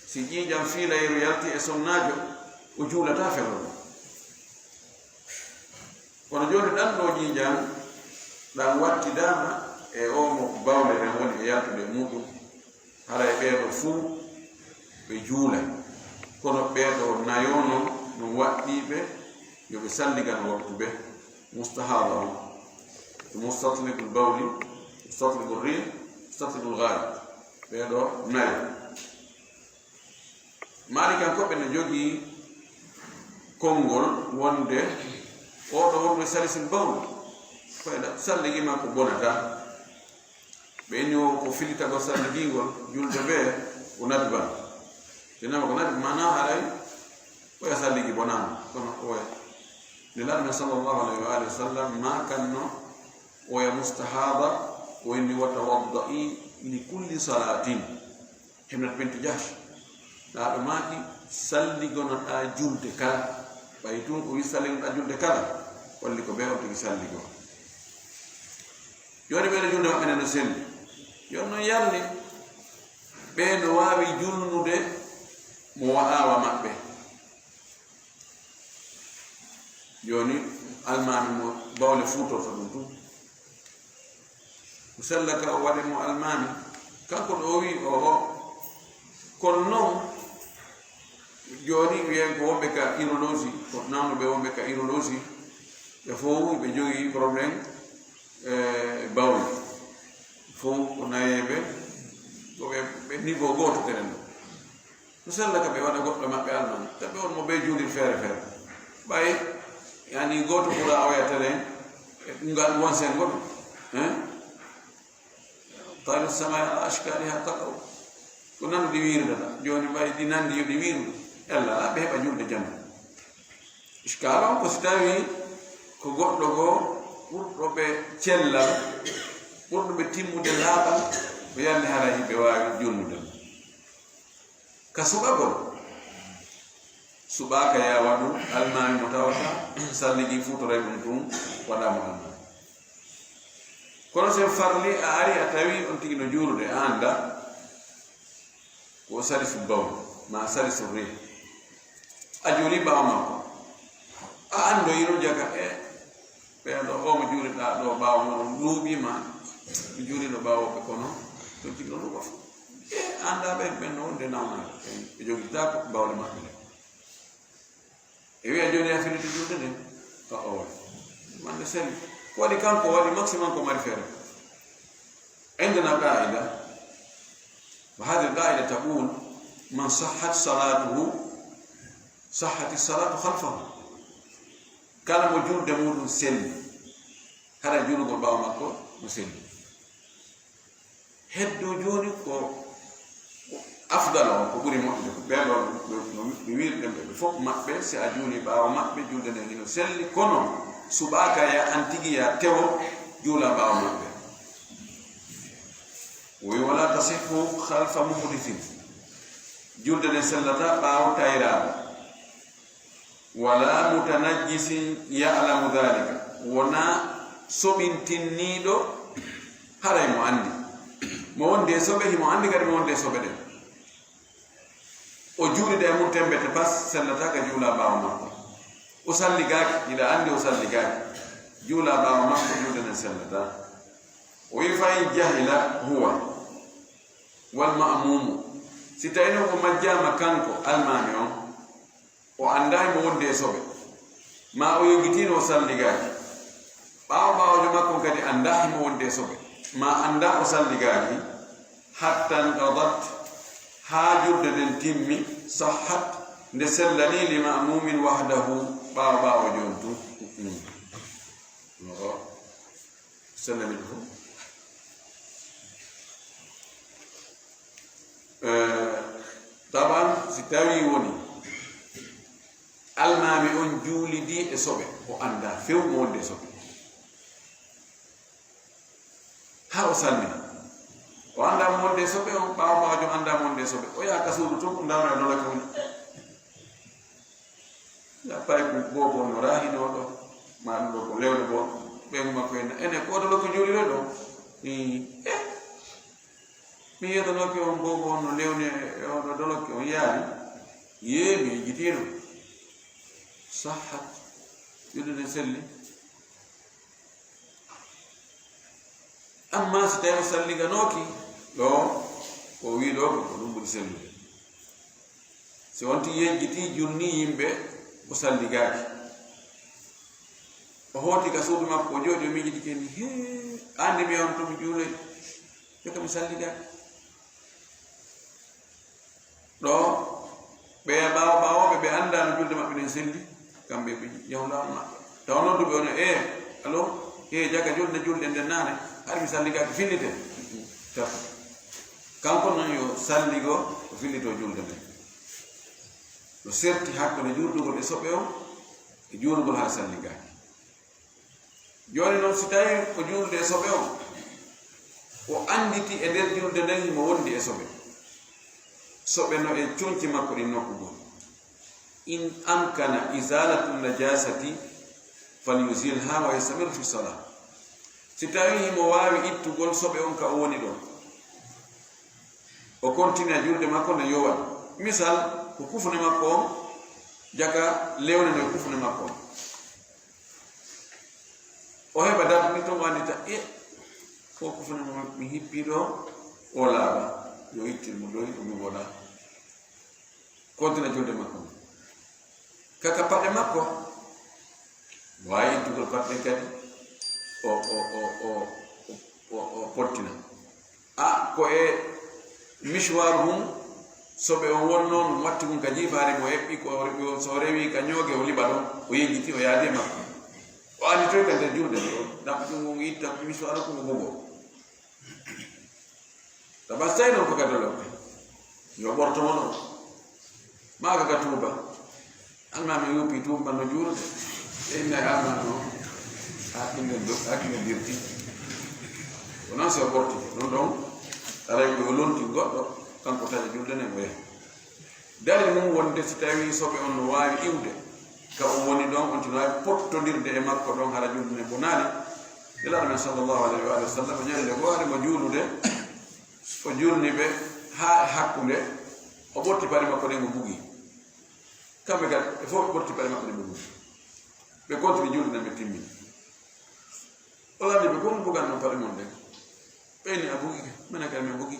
si ƴiiƴan fiilayru yalti e sonnaajo, o juulataa fewndo. Kono jooni ɗan ɗoo ƴiiƴan, ɗan wattidaama e oo mo bawle ɗen woni e yaltude e muuɗum, haray ɓee ɗoo fuu ɓe juulay. Kono ɓee ɗoo nayo non, no waɗɗii ɓe yo ɓe salligan waktu ɓe, mustahaba on, mustatliqul bawli, mustatliqul rih, mustatliqul ghaib. Ɓee ɗoo nayo. Maalikankoɓe no jogii konngol wonde oo ɗoo wonɓe salisul bawl, fayda salligi makko bonataa. Ɓe inni o ko filitagol salligingol, julde bee o nadban. Sinama ko nadbi, maanaa haray oya salligi bonaama, kono oya. Nelaaɗo men sallallahu alayhi wa alihi wa sallam maakanno oya mustahaba, o inni, "Wa tawadda'i li kulli salatin." Himnat bintu Jahsh, Nelaaɗo maaki, "Salligonoɗaa julde kala." Ɓay tun o wi, "Salligonoɗaa julde kala," holli ko bee on tigi salligo. Jooni ɓee ɗoo julde maɓɓe nde no selli. Jooni non yalni ɓee no waawi julnude mo wa'awa maɓɓe. Jooni almaami mo bawle fuutorta ɗum tun. Ko sella ka o waɗe mo almaami. Kanko ɗo o wi o, o. Kono non, jooni wiyen ko wonɓe ka urologie, ko nawnuɓe wonɓe ka urologie, ɓe fow ɓe jogii problème, eh, bawle. Fow ko nayeeɓe, ko ɓe, ɓe niveau gooto kenen ɗo. Ko sella ka ɓe waɗa goɗɗo maɓɓe alman, tawi on mo ɓe juulin feere feere. Ɓay, yani, gooto ɓura oya telen, ngal won sen goɗɗo, hein? Tayru samai ala ashkaliha taqaw. Ko nanu ɗi wiirdata. Jooni ɓay ɗi nandi yo ɗi wiirdu. Ella, ɓe heɓa julde jam. Iskaala on ko si tawi ko goɗɗo goo ɓurɗo ɓe cellal, ɓurɗo ɓe timmude laaɓal, o yande haray ɓe waawi julnude mo. Ka suɓagol, suɓaaka yaa waɗu almaami mo tawata salligi fuutoray ɗum tun, waɗa mo almaami. Kono sen farli a ari a tawi on tigi no juulude, a annda ko salisu bawl, ma salisu rih. A juuli ɓaawo makko. A anndo yino jaga e ɓeya ɗo, o mo juuliɗaa ɗo ɓaawo mo ɗon luuɓi ma, mi juuliɗo ɓaawo ɓe kono, to jiɗɗo ɗum fof. E annda ɓen, ɓen no wonde nawnaade. Ɓe jogitaako bawle maɓɓe ɗe. E wiya jooni a filiti julde nden. O, o waɗi. Mande seli. Ko waɗi kanko, waɗi maximum ko mari feere. عندنا قاعدة، وهذه القاعدة تقول: من صحت صلاته، صحت الصلاة خلفه. Kala mo julde muɗum selli, hara julugol ɓaawo makko no selli. Heddo jooni ko, Afdal on ko ɓuri moƴƴude ko ɓee ɗon no, no, no wiirɗen ɓe, ɓe fof maɓɓe, si a juuli ɓaawo maɓɓe, julde nden hino selli, kono suɓaaka ya an tigi ya tewo juula ɓaawo maɓɓe. O wi, "Wala tasihhu khalfa muhdithin." Julde nden sellata ɓaawo tayraaɗo. "Wala mutanajjisin ya'lamu dhalika." Wona soɓintinniiɗo, haray mo anndi. Mo wondi e soɓe, himo anndi kadi mo wondi e soɓe ɗen. O juulida e mum tembe te pas, sellata ka juula ɓaawo makko. O salligaaki, hiɗa anndi o salligaaki. Juula ɓaawo makko, julde nden sellata. O wi, "Fa in jahila huwa wal ma'mumu." Si tawino o majjaama kanko almaami on, o anndaa himo wondi e soɓe, maa o yejjitiino o salligaaki. Ɓaawo ɓaawojo makko on kadi anndaa himo wondi e soɓe, maa anndaa o salligaaki. Hatta nqadat, haa julde nden timmi, sahhat, nde sellani, li ma'mumin wahdahu, ɓaawo ɓaawojo on tun. Mm. Oho. Sellani ɗum fof. Eh, taban, si tawii woni almaami on juulidi e soɓe, o anndaa few mo wonde e soɓe. Haa o salmina. O anndaa mo wonde e soɓe, on ɓaawo ɓaawojo anndaa mo wonde e soɓe. O yaha ka suudu tun, o ndaara e nola ka woni. Ya pay ko boobo no raahinooɗo, maa ɗum ɗo ko lewle bo, ɓeyngu makko en, ene ko ɗo ko juuliro ɗo. Ii, eh, mi yeetanooke on boobo on no lewni e oɗo dolokke on yaali. Yee, mi yejjitiino. Sahhat, julde nden selli. Amma si tawii o salliganooki, ɗo ko o wii ɗo ko, ko ɗum ɓuri sellude. Si on tigi yejjitii, julnii yimɓe, o salligaaki. O hooti ka suudu makko, o jooɗii, o miijitike ni, "Hee, anndi mi on to mi juuloy, jotta mi salligaaki." Ɗo, ɓe ɓaawo ɓaawooɓe, ɓe anndaa no julde maɓɓe nden selli, kamɓe ɓe yahu laawol maɓɓe. Tawa nodduɓe on, "Ee, alo, ee, jaga julde, julde nden naane, hari mi salligaaki, fillite." Taw. Kanko non yo salligo, o fillito julde nden. No serti hakkunde juulɗugol e soɓe on, e juulugol haa salligaaki. Jooni non, si tawii o juulde e soɓe on, o annditi e nder juulde nden himo wondi e soɓe. Soɓe no e conci makko ɗin nokkugol. In amkana izalatu najasati falyuzilha wa yastamir fi salah. Si tawii himo waawi ittugol soɓe on ka o woni ɗon, o kontina juulde makko nden yo waɗu. Misal, ko kufune makko on, jaka lewne no e kufune makko on. O heɓa darni ton, o anndita, "E, ko kufune mo mi hippi ɗo, o laaɓa." Yo ittin mo ɗoy, o mi woɗa. Kontina julde makko. Kaka paɗe makko, waawi ittugol paɗe kadi, o, o, o pottina. A, ko e misuwaaru mum, soɓe on wonno, ɗum watti ɗum ka jiifaare, mo eɓɓi, ko o, so o rewi ka ñooge, o liɓa ɗon, o yejjiti, o yaadi e makko. O anndi toy ka nder julde nde, o ɗaɓɓi ɗum, o itta misuwaaru ko o bugo. Tawa si tawii non ko ka dolokke, yo ɓorto mo non. Maa ka ka tuuba. Almaami yoppi tuuba no juulude. E inna e almaami o, a ɓinngel do, a ɓinngel dirti. Ko non si o ɓorti, ɗum ɗon, aray ko yo lonti goɗɗo, kanko taƴa julde nden o yaha. Dalil mum wonde si tawii soɓe on no waawi iwde ka o woni ɗon, on tino waawi pottondirde e makko ɗon, hara julde nden bonaali. Nelaaɗo men sallallahu alayhi wa sallam, ñande goo hari mo juulude, o juulni ɓe haa e hakkunde, o ɓorti paɗe makko ɗen, o bugi. Kamɓe kadi, ɓe fof ɓe ɓorti paɗe maɓɓe ɗen, ɓe bugi. Ɓe kontini juulde nden, ɓe timmini. O lanndi ɓe, "Ko on bugan non paɗe mon ɗen?" Ɓe inni, "A bugi ka, menen kadi men bugi."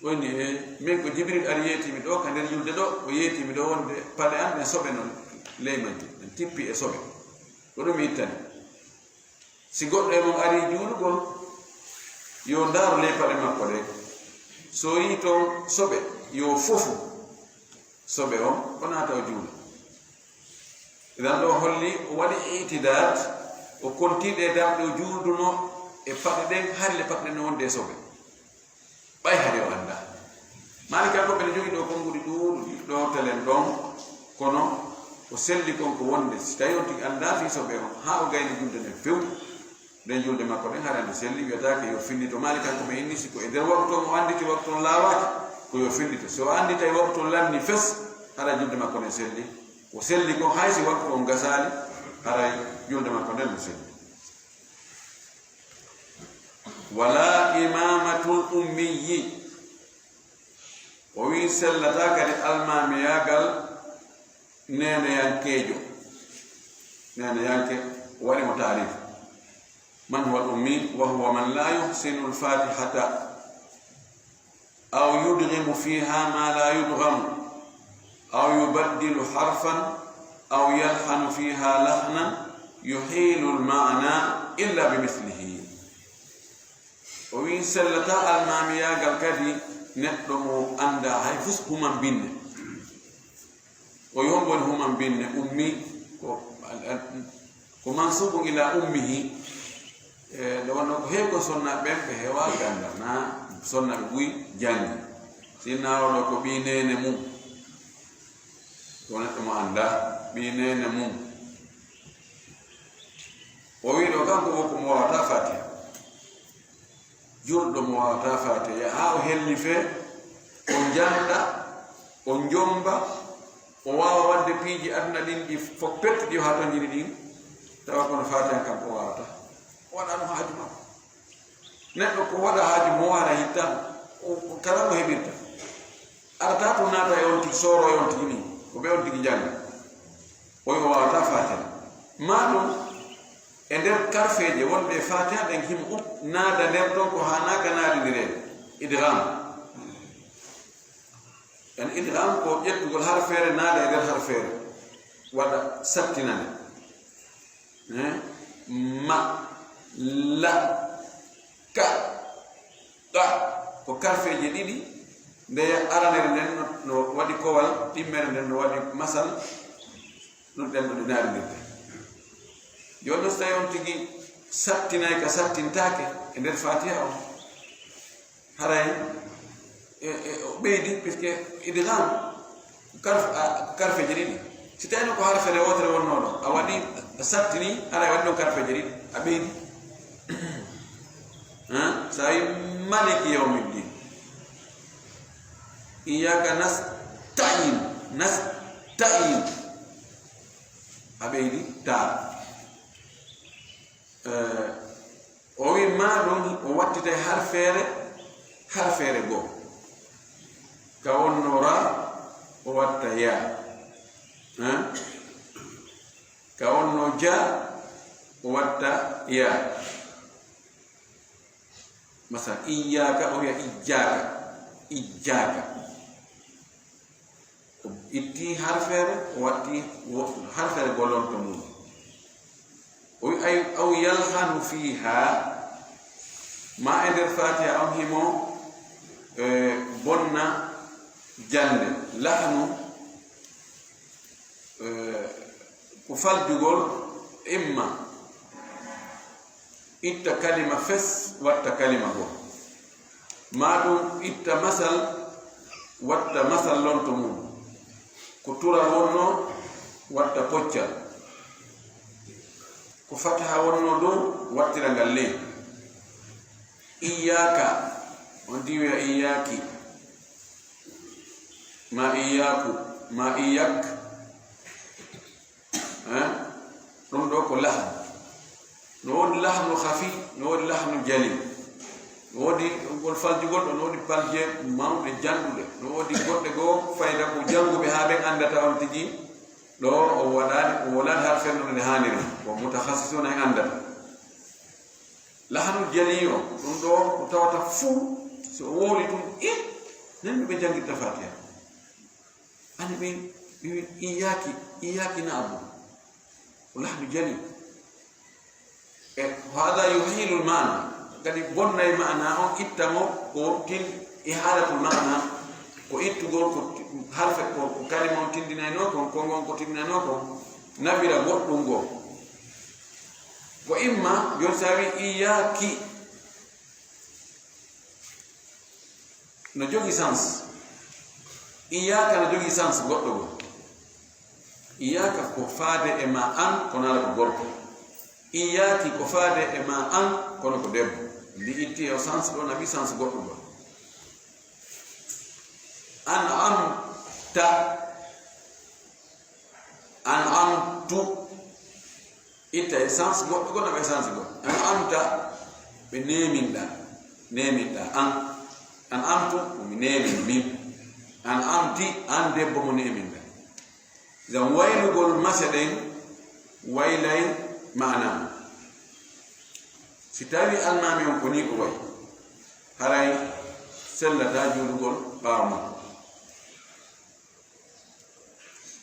O inni, "E, min ko Jibril ari yeetimi ɗo, ka nder julde ɗo, o yeetimi ɗo wonde paɗe an ɗen soɓe non ley majje, ɗen tippi e soɓe. Ko ɗum mi ittani. Si goɗɗo e mon ari juulugol, yo ndaaru ley paɗe makko ɗen. So yii toon soɓe, yo fofu soɓe on, o naata o juula." Idan ɗo holli o waɗi itidaad, o kontii ɗe darɗe o juulduno e paɗe ɗen, hari le paɗe ɗen no wonde e soɓe. Ɓay hari o anndaa. Maalikankoɓe ɓe ne jogii ɗo konnguɗi ɗuuɗuɗi ɗo telen ɗon, kono ko selli kon ko wonde si tawi on tigi anndaa fii soɓe on, haa o gayni julde nden few, nden julde makko nden haray nde selli, wiyataake yo fillito. Maalikankoɓe inni si ko e nder waktu on o annditi waktu on laawaaki, ko yo fillito. Si o annditay waktu on lanni fes, haray julde makko nden selli. Ko selli kon hay si waktu on gasaali, haray julde makko nden no selli. Wala imamatul ummiyi. O wi sellataa kadi almaamiyaagal neeneyankeejo. Neeneyanke, o waɗi mo taariif. Man huwa al ummi? Wa huwa man la yuhsinu al fatihata, aw yudghimu fiha ma la yudghamu, aw yubaddilu harfan, aw yalhanu fiha lahnan yuhilu al ma'na illa bi mislihi. O wi sellataa almaamiyaagal kadi neɗɗo mo anndaa hay fus human binne. O yomboni human binne, ummi ko, ko mansubun ila ummihi. E, nde wonno ko heewi ko sonnaaɓe ɓen ɓe heewaa ganda, na sonnaaɓe buy janngi. Sinna oɗo ko ɓii neene mum, ko neɗɗo mo anndaa, ɓii neene mum. O wi ɗo kanko woko mo waawata Fatiha. Julɗo mo waawata Fatiha, haa o hellifee, o njannda, o njommba, o waawa waɗde piiji aduna ɗin ɗi fof pettuɗi o hatonjini ɗin, tawa kono Fatiha kan o waawata. O waɗano haaju makko. Neɗɗo ko waɗa haaju mo waara hitta, o, o kala mo heɓirta. Arata to naata e on tigi, sooro e on tigi ni, ko ɓe on tigi njannga. O wi o waawata Fatiha. Maa ɗum e nder karfeeje wonɗe e Fatiha ɗen himo up-, naada nder ɗon ko haanaaka naadindireede. Idgham. En idgham ko ƴettugol harfeere naada e nder harfeere. Waɗa sattinane. Eh? Ma, la, ka, ɗa. Ko karfeeje ɗiɗi. Nde aranere nden no, no waɗi kowal, ɗimmere nden no waɗi masal. Ɗum ɗen no ɗe naarindirte. Jooni non, so tawi on tigi sattinay ka sattintaake e nder Fatiha on, haray e, e, o ɓeydi, puisque idgham, karf-, a, karfeeje ɗiɗi. Si tawi no ko harfere wootere wonnoo ɗo, a waɗi, a sattini, haray waɗi ɗon karfeeje ɗiɗi, a ɓeydi. Hein? So a wi maliki yawmiddin. Iyyaka nasta'in, nasta'in. A ɓeydi taa. Eh, o wi maa ɗum o wattitay harfeere, harfeere goo. Ka wonno raa, o watta yaa. Hein? Ka wonno jaa, o watta yaa. Masal, iyyaaka, o wiya ijjaaka, ijjaaka. O itti harfeere, o watti wo-, harfeere golonto mum. O wi ay, aw yalhanu fiihaa, ma e nder Faatiha on himo, eh, bonna jannde. Lahnu, eh, ko faljugol, imma itta kalima fes, watta kalima goo. Maa ɗum itta masal, watta masal lonto mum. Ko tural wonno, watta poccal. Ko fataha wonno dow, wattira ngal ley. Iyyaka, on diwiya iyyaki. Ma iyyaku, ma iyyak. Eh? Ɗum ɗo ko lahnu. No woodi lahnu khafi, no woodi lahnu jali. No woodi ngol faljugol ɗo, no woodi palje mawɗe janɗuɗe. No woodi goɗɗe goo fayda ko jannguɓe haa ɓen anndata on tigi. Ɗo o waɗaani, o wolaani harfeere no nde haaniri. Ko mutakhassisuna en anndata. Lahnu jali o, ɗum ɗo ko tawata fuu, so o wowli ɗum, eh, nan no ɓe janngirta Faatiha. Ani ɓe, ɓe wi, "Iyyaki, iyyaki na'budu." Ko lahnu jali. E, "Hada yuhilul ma'na." Kadi bonnay ma'na on, itta mo, ko tin-, ihalatul ma'na, ko ittugol ko harfe, ko, ko kalima on tindinayno kon, ko ngon ko tindinayno kon, nafira goɗɗum goo. Ko imma, jooni so a wi, "Iyyaki." No jogi sens. Iyaaka no jogii sens goɗɗo goo. Iyaaka ko faade e ma an, kono ala ko gorko. Iyaaki ko faade e ma an, kono ko debbo. Ndi itti e o sens ɗo, naɓi sens goɗɗo goo. An am ta. An am tu. Itta e sens goɗɗo goo, naɓa e sens goɗɗo. An am ta, ɓe neeminɗa, neeminɗa an. An am tu, ko mi neemin min. An am ti, an debbo mo neeminɗa. Ngam waylugol mase ɗen waylay maana. Si tawi almaami on ko nii o wayi, haray sellataa juulugol ɓaawo makko.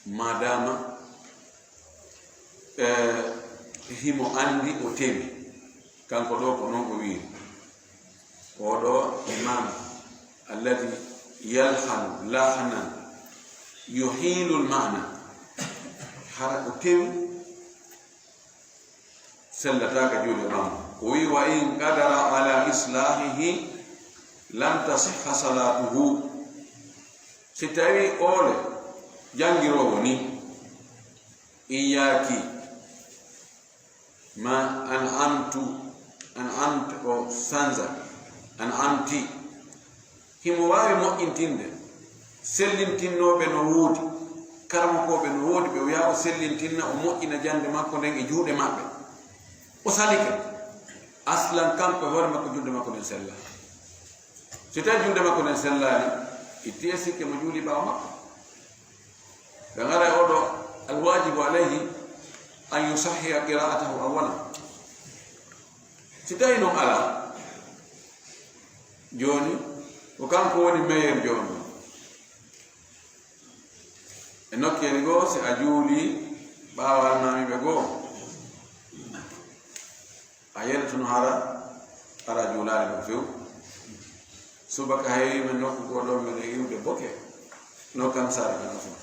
Maadaama, eh, himo anndi o tewi, kanko ɗoo ko non o wiiri. Oɗo imam alladhi yalhanu lahnan yuhilul ma'na. Hara ko tewi sellataaka juuɗe ɓaawo. O wi, "Wa in qadara ala islahihi lam tasihha salatuhu." Si tawi oole jangiroowo ni, iyaaki ma an amtu, an amtu o sanza, an amti. Himo waawi moƴƴintinde, sellintinnooɓe no woodi, karamokooɓe no woodi, ɓe wiya o sellintinna, o moƴƴina jannde makko nden e juuɗe maɓɓe. O salike. Aslan kanko e hoore makko, juulde makko nden sella. Si tawi juulde makko nden sellaani, itti e sikke mo juuli ɓaawo makko. Ɓe ngara e oɗo, alwajibu alayhi an yusahhiha qira'atahu awwalan. Si tawi non alaa, jooni ko kanko woni meilleur jooni. E nokkeeli goo, si a juuli ɓaawo almaamiiɓe goo, a yaltono hara, hara juulaali ɗum few. Subaka hay men nokku goo ɗon, men e iwde boke, no kam saare men fof.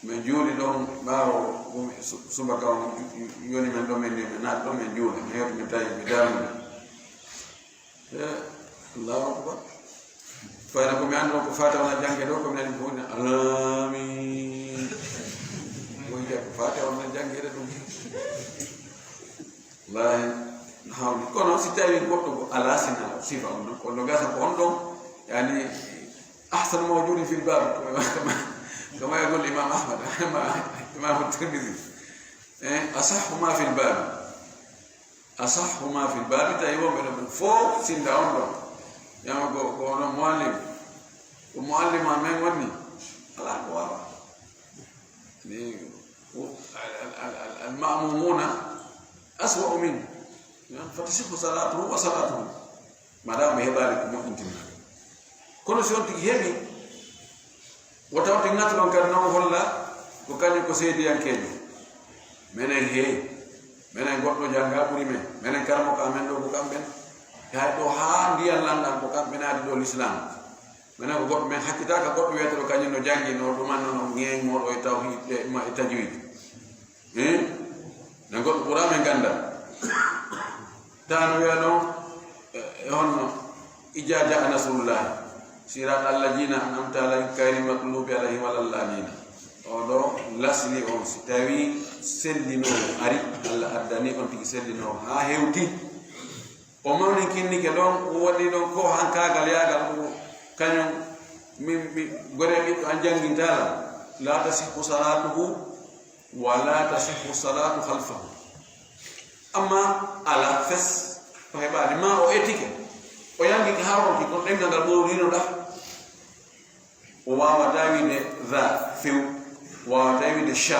Men juuli ɗon ɓaawo ɗum su-, subaka on ju-, ju-, yoni men ɗon, men ni men naati ɗon, men juula, men yewti men tawi ɓe darude. Eh, Allahu akbar. Fayna ko mi anndi ɗon ko Fatiha wona jannge ɗo, ko mi nani ko woni amin. Ko wi'ete ko Fatiha wona janngeede ɗum. Wallahi, hawni. Kono si tawi goɗɗo ko alaa sina sifa on ɗon, kono gasa ko on ɗon, yani, ahsanu mawjudin fil bab, kama, kama yaqul Imam Ahmad, Imam Tirmidhi. Eh, asahhu ma fil bab. Asahhu ma fil babi, tawi wonɓe ɗon ɓen fof sinda on ɗon. Yama ko, ko onon muallim. Ko muallim amen wonni. Alaa ko waawa. Ni, o, al, al, al, al, al ma'mumuna aswa'u min. Fatasihu salatuhu wa salatuhu. Maɗa ɓe heɓaali ko moƴƴintinaa. Kono si on tigi heɓi, wota on tigi nattu ɗon kadi non holla ko kañum ko seediyankeejo. Menen he, menen goɗɗo jannga ɓuri men, menen karamoko amen ɗo ko kamɓen. Hay ɗo haa ndiyan lanɗan ko kamɓe naati ɗo l'islam. Menen ko goɗɗo men hakkitaaka goɗɗo wiyata ɗo kañum no janngi no ɗuman no no ŋeeŋ moɗo e tawhid e ma e tajwid. Eh? Na goɗɗo ɓura men gandal. Tano wiya ɗon, e, e honno, "Ija jaa nasrullah, siratal ladina an'amta alayhim, ghayril maghdubi alayhim walal ladina." O ɗo lasli on, si tawi sellino ari, Allah addani on tigi sellino haa hewti. O mawni kinnike ɗon, o waɗi ɗon ko hankaagal yaagal, o kañum min, min gore ɓiɗɗo an janngintaala. La tasihhu salatuhu, wala tasihhu salatu khalfahu. Amma ala fes, o heɓaali ma o etike, o yangi ka haronki kon ɗengal ngal ɓowlino ɗa. O waawata wiide za few, o waawata wiide sha,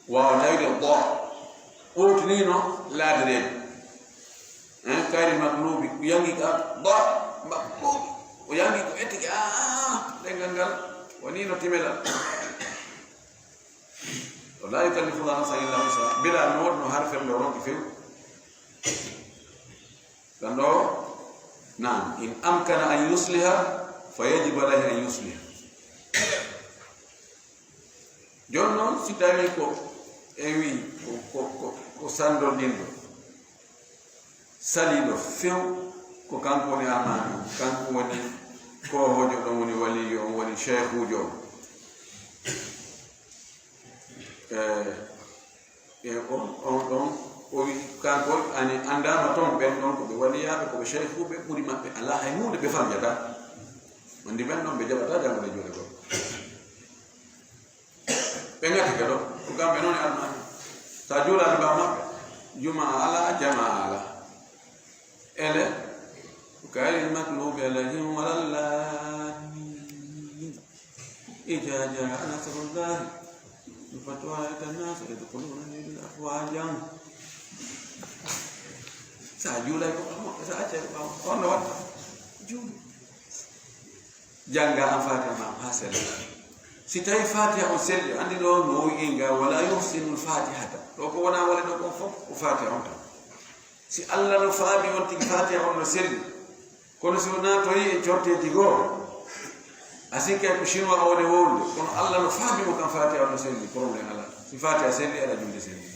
o waawata wiide do. Ɓowtinino laadireede. Eh, ghayril maghdubi, o yangi ka do, maghdubi. O yangi ko etike, ah, ɗengal ngal, woni no timelal. Wa la yukallifu Allahu nafsan illa wus'aha. Bila no wonno harfe no ronki few. Ɗan ɗo, naam, in amkana an yusliha, fa yajibu alayhi an yusliha. Jooni noon, si tawii ko e wii ko, ko, ko, ko sanndonɗinɗo, saliiɗo few, ko kanko woni amaana, kanko woni Ko hojo ɗon woni waliyo on, woni sheikhujo on. E, e on, on ɗon, o wi, kanko ani anndama ton, ɓen ɗon ko ɓe waliyaaɓe, ko ɓe sheikhuɓe, ɓuri maɓɓe alaa hay huunde ɓe famjata. Anndi ɓen ɗon ɓe jaɓata janngude juuɗe goɗɗo. Ɓe ngati ka ɗo, ko kamɓe noon e almaami. So a juulaani ɓaawo maɓɓe, jumaa alaa, jamaa alaa. Ele, غير المغضوب عليهم ولا الضالين. إذا جاء نصر الله والفتح ورأيت الناس يدخلون في دين الله أفواجا. So a juulay ko ɓaawo maɓɓe, so a accay ko ɓaawo, on no watta. Juulu. Jannga an Fatiha ma haa sella. Si tawi Fatiha on selli, anndi ɗo no wi'i nga, "ولا يحسن الفاتحة." Ɗo ko wona wale ɗo kon fof, ko Fatiha on tan. Si Allah no faami on tigi Fatiha on no selli, kono si o naatoyi e corteeji goo, a sikkay ko chinois o woni wowlude, kono Allah no faami mo kan Fatiha on no selli, problème alaa. Si Fatiha selli, aɗa julde selli.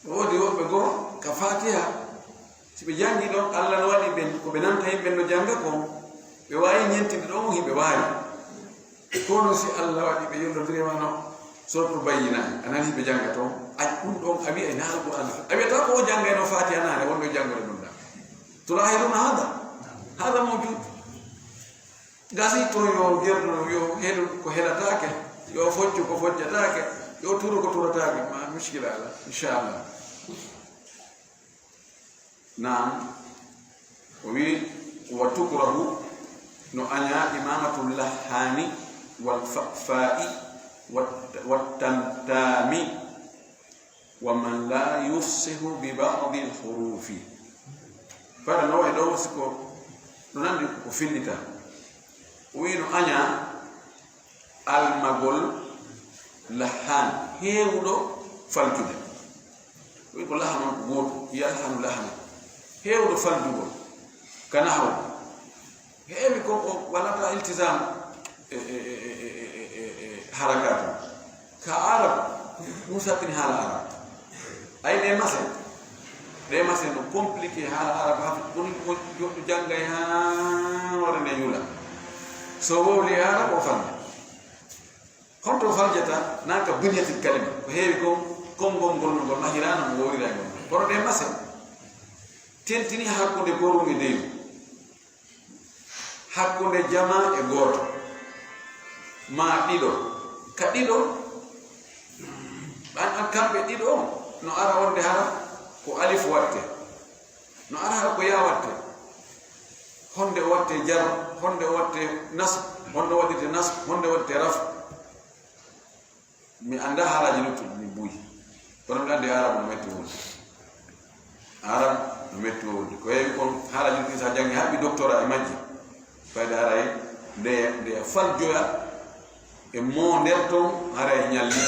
Woodi woɓɓe goo ka Fatiha, si ɓe janngi ɗon, Allah no waɗi ɓen, ko ɓe nanta yimɓe no jannga kon, ɓe waawi ñentinde ɗon, hiɓe waawi. Kono si Allah waɗi ɓe yollodirima no, surtout Bayyina, a nani ɓe jannga ton, a, ɗum ɗon a wi'ay na Alqur'aana. A wi'ata ko o janngayno Fatiha naane, wonno janngude ɗum ɗa. تلاحظون هذا؟ هذا موجود. Gasi to yo gerɗo, yo helu ko helataake, yo foccu ko foccataake, yo turu ko turataake, ma muskila ala, inchallah. Naam, o wi, "وتكره", no aña, "إمامة اللحان والفأفاء والت-، والتمتام ومن لا يفصح ببعض الحروف." Fara no wayi ɗo, siko no nandi ko fillita. O wi no aña almagol lahan heewuɗo faljude. O wi ko lahan on ko gooto, yalhanu lahana. Heewuɗo faljugol, ka nahaw. Heewi ko o walata iltisam e, e, e harakaatu. Ka Arab, ɗum sattini haala Arab. Ay, ɗe mase, ɗe mase no compliqué haala Arab, hafi ɗum ko goɗɗo janngay haa hoore nde yula. So wowli Arab, o falja. Honto faljata, naa ka bunyatil kalima. Ko heewi kon, konngol ngol no ngol mahiraano, mo wowlira e ngol. Kono ɗe mase, tentini hakkunde goorum e deyru. Hakkunde jamaa e gooto, maa ɗiɗo. Ka ɗiɗo, an, an kamɓe ɗiɗo on, no ara wonde hara ko alif watte, no ara hara ko yaa watte. Honde watte jar, honde watte nasb, honde waɗirte nasb, honde waɗirte raf. Mi anndaa haalaaji luttuɗi, mi buy. Kono mi anndi Aarabu no metti wonde. Aarabu no metti wonde. Ko heewi kon haalaaji luttuɗi, so a janngi, haɓi doctorat e majji. Fayda haray nde, nde faljoya e mo nder ton, haray ñalli.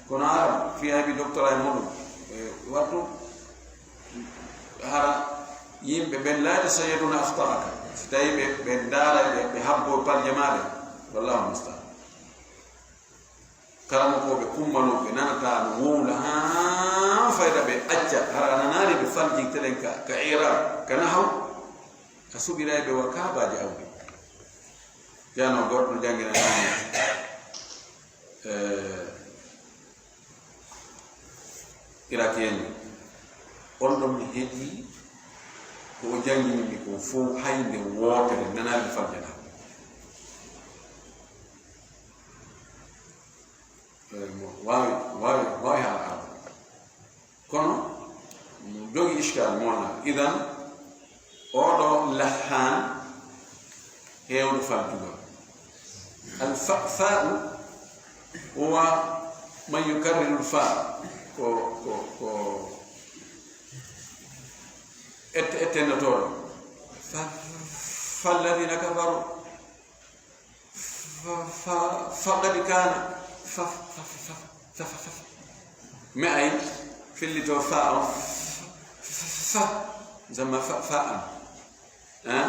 Kono Aarabu, fii a heɓi doctorat e muɗum, e wattu, hara yimɓe ɓen, "لا يتشيدون أخطاءك." Si tawi ɓe, ɓe ndaaray, ɓe, ɓe habbo palje maaɗe, wallahu musta'an. Karamokooɓe kummanooɓe nanataa no wowla haa fayda, ɓe acca, hara a nanaali ɓe faljintelen ka, ka i'raab, ka nahaw, a suɓiray ɓe wa kaabaaji awdi. Jano goɗɗo jannginani, eh, Irakien, on ɗon mi heɗi ko o janngini mi kon fow, hay nde wootere mi nanaali mi faljata. Eh, mo waawi, waawi, waawi haala Arab. Kono mo jogi iskal mo wona. Idan, oɗo lahan heewɗo faljugol. Al fa-, fa'u huwa man yukarriru al fa. Ko, ko, ko ette-, ettennotoɗo. Fa-, falladhina kafaru. Fa-, fa-, faqad kana. Fa-, fa-, fa-, fa-, fa-, fa-, fa-, me ay fillito fa on. Fa-, fa-, fa-, zama fa-, fa an. Hein?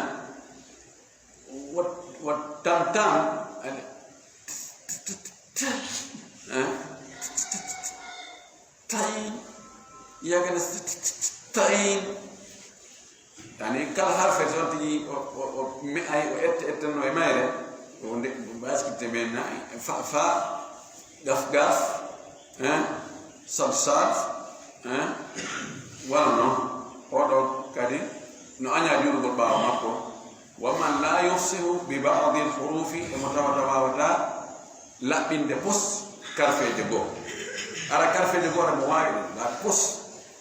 Wat, wat tam tam. Ale. Hein? Tayin. Yagana tayin. Yani kala harfe so on tigi o, o, o me'ay, o ette, ettanno e mayre, o nde, basculte men na, fa, fa, gaf, gaf, hein, sad, sad, hein, wala non. Oɗo kadi no aña juulugol ɓaawo makko. Wa man la yufsihu bi ba'dil hurufi, e mo tawata wawata laɓɓinde pos karfeeje goo. Ara karfeeje goo, ara mo waawi ɗum, laaɓi pos.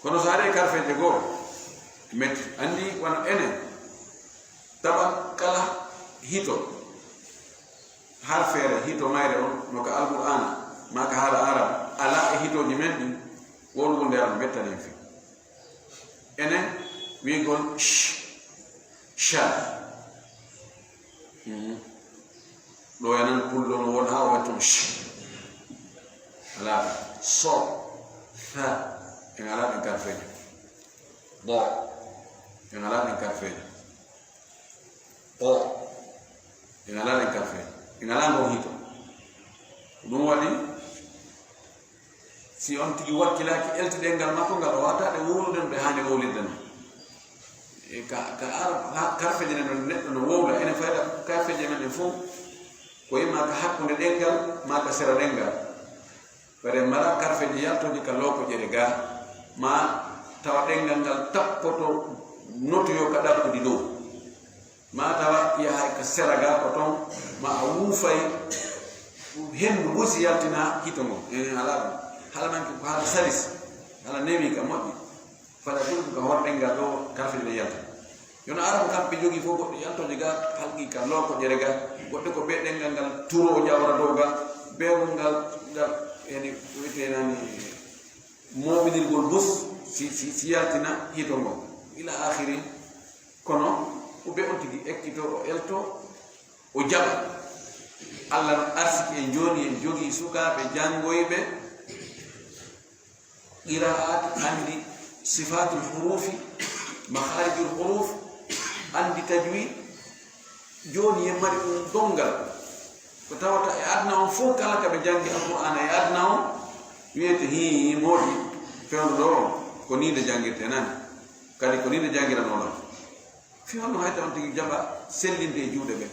Kono so ari e karfeeje goo, metti. Anndi wano enen, tawa kala hito, harfeere hito mayre on, no ka Alqur'aana, maa ka haala Arab, alaa e hitooji men ɗin, wowlugol nde Arab mettanen fii. Enen wi'gol sh, sha. Mhm. Ɗo e nan pullo no won haa o waɗi toon sh. Alaa ɗum. So, tha, en alaa ɗen karfeeje. Bo, en alaa ɗen karfeeje. O, en alaa ɗen karfeeje. En alaa ngon hito. Ko ɗum waɗi, si on tigi wakkilaaki elti ɗenngal makko ngal, o waawata ɗe wowlude no ɗe haani wowlirde non. E ka, ka Arab, ha, karfeeje ɗen no neɗɗo no wowla, enen fayda karfeeje men ɗen fof, ko imma ka hakkunde ɗenngal, maa ka sera ɗenngal. Fayda en mara karfeeje yaltooje ka lookoƴere ga, maa tawa ɗenngal ngal tappoto notuyo ka ɗaɓɓudi dow. Maa tawa yahay ka sera ga ko ton, ma a wuufay henndu busi yaltina hito ngon. Enen alaa ɗum. Hala manke ko hala salis, hala newi ka moƴƴi. Fada ɗum ka hoore ɗenngal ɗo karfeeje ɗe yalta. Yono Arabu kamɓe jogii fof goɗɗe yaltooje ga, halqi ka lookoƴere ga, goɗɗe ko ɓe ɗenngal ngal turo jawra dow ga, ɓe ɗum ngal, ngal, yani, wiyetee nani, mooɓinirgol bus, si, si, si yaltina hito ngon. Ila akhiri. Kono ko ɓe on tigi ekkito, o elto, o jaɓa. Allah no arsiki en jooni, en jogii sukaaɓe janngoyɓe qiraat, anndi sifatul hurufi, makharijul huruf, anndi tajwid. Jooni en mari ɗum donngal. Ko tawata e aduna on fof, kala ka ɓe janngi Alqur'aana e aduna on, wiyete, "Hii, moodi, fewndo ɗo, ko nii nde janngirte nani. Kadi ko nii nde janngiranoo lan." Fii honno hay taw on tigi jaɓa sellinde e juuɗe ɓe?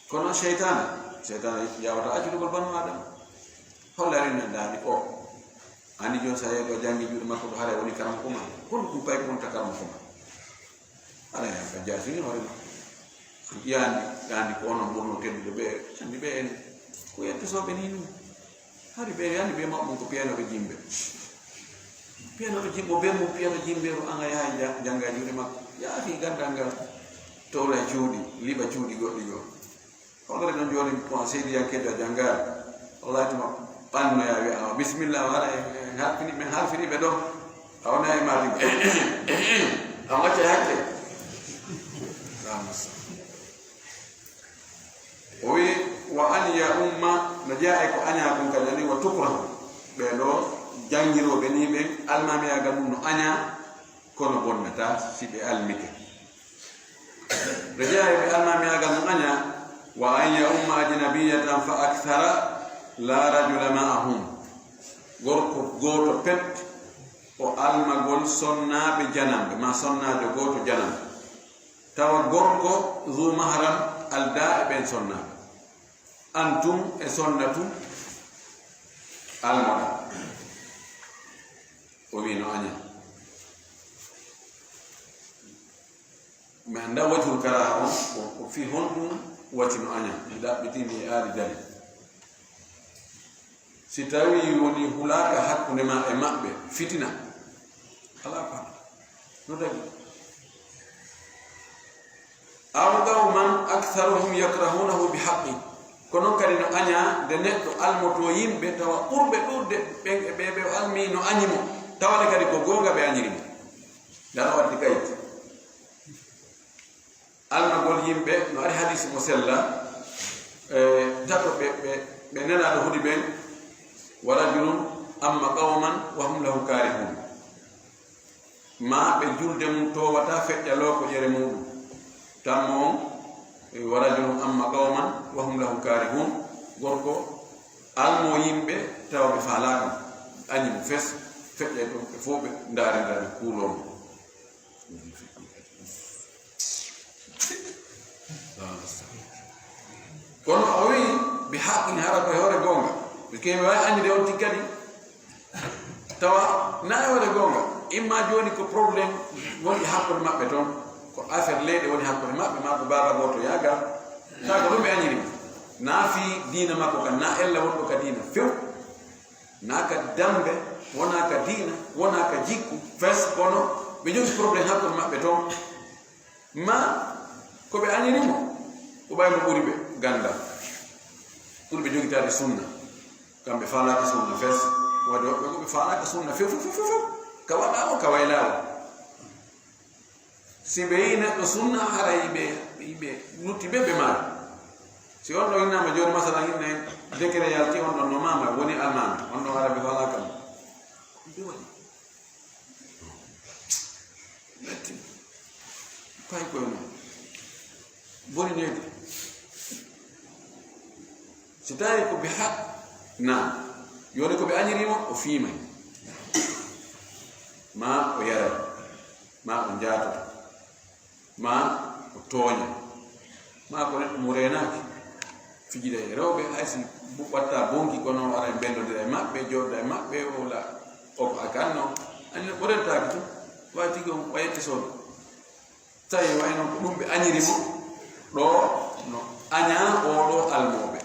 Kono seytaane, seytaane yawata accitugol banu Aadama. Holla ren en daani o. Anndi jooni so a yehi ɗo janngi juuɗe makko ɗo, haray woni karamoko ma. Honɗum pay ko wonta karamoko ma? Haray an ka jaasini hoore ma. An ƴiyaandi, ɗaandi ko onon ɓurno teddude ɓe, anndi ɓe en. Ko yetto sooɓe ni ɗum. Hari ɓe, anndi ɓe maɓɓum ko piyanooɓe jimbe. Piyanooɓe jimbo, be mum piyanoo jimbe, ko an a yahay ja-, jannga juuɗe makko. Yaa akhi, ganndal ngal towla e cuuɗi, liɓa cuuɗi goɗɗi goo. Hoɗore ɗon jooni, ko seydiyankeejo a janngaani. Wallahi tuma ɓannoya wi'a, "Ah, bismillah, wara en, en halfini, men halfini ɓe ɗo." A wona e maadi. A wacca hakke. Ramusa. O wi, "Wa an ya umma", no jeyaa e ko añaa kon kadi, ani, "wa tukrahu." Ɓe ɗo janngirooɓe ni ɓen, almaamiyaagal mum no añaa, kono bonnataa si ɓe almike. Ɓe jeyaa e ɓe almaamiyaagal mum añaa, "Wa an ya umma ajnabiyatan fa akthara, la rajula ma'ahum." Gorko gooto pet, o almagol sonnaaɓe jananɓe, maa sonnaajo gooto jananɓe. Tawa gorko zu mahram aldaa e ɓen sonnaaɓe. An tun e sonna tun almoɗa. O wi no aña. Mi annda wajhul karaha on, ko, ko fii honɗum wati no aña. Mi ɗaɓɓitini e aadi dari. Si tawii woni hulaaka hakkunde ma e maɓɓe, fitina, alaa ko haɗata. No dagi. Aw qawman aktharuhum yakrahunahu bi haqqin. Ko non kadi no añaa nde neɗɗo almotoo yimɓe, tawa ɓurɓe ɗuuɗde ɓen e ɓee ɓe o almi no añi mo, tawde kadi ko goonga ɓe añiri mo. Ndaa no waddi kayit. Almagol yimɓe, no ari hadiisi mo sella, e, tato ɓe, ɓe, ɓe Nelaaɗo hudi ɓen, "Wa rajulun amma qawman wa hum lahu karihun." Ma ɓe julde mum towata feƴƴa lookoƴere muɗum. Tammo on, e, "Wa rajulun amma qawman wa hum lahu karihun." Gorko almo yimɓe tawa ɓe faalaaka mo. Añi mo fes, feƴƴa e ɗum, ɓe fof ɓe ndaarindira, ɓe kuuloo mo. Kono o wi bi haqqin, hara ko e hoore goonga. Ɓe kewi wawi anndude on tigi kadi. Tawa na e hoore goonga. Imma jooni ko problème woni hakkunde maɓɓe toon. Ko affaire leyɗe woni hakkunde maɓɓe, ma ko baaba gooto yaaga. Tawa ko ɗum ɓe añiri. Na fii diina makko kan, na ella wonɗo ka diina few. Na ka dambe, wona ka diina, wona ka jikku, fes, kono ɓe jogi problème hakkunde maɓɓe toon. Ma ko ɓe añiri mo, ko ɓay mo ɓuri ɓe ganndal, ɓuri ɓe jogitaade sunna. Kamɓe faalaaka sunna fes, waɗi woɓɓe ko ɓe faalaaka sunna few, few, few, few, few. Ka waɗaa o, ka waylaa o. Si ɓe yii neɗɗo sunna, hara yiɓe, yiɓe lutti ɓe, ɓe maari. Si on ɗo innama jooni, masalan, inne décret yalti, on ɗon no maama, woni almaami, on ɗon hara ɓe faalaaka mo. Ko ɗum ɓe waɗi. Metti. Pay koye mum. Boni needi. Si tawi ko ɓe haɗ, na. Yoni ko ɓe añiri mo, o fiimay. Ma o yaray. Ma o jaatoto. Ma o tooña. Ma ko neɗɗo mo reenaaki. Fijida e rewɓe, hay si bu-, watta bonki, kono ara en mbellodira e maɓɓe, jooɗda e maɓɓe, o wula o ko a kanno. Ani o rentaaki tun. Wawi tigi on, wayette soon. Tawi wayno ko ɗum ɓe añiri mo, ɗo no aña oɗo almooɓe.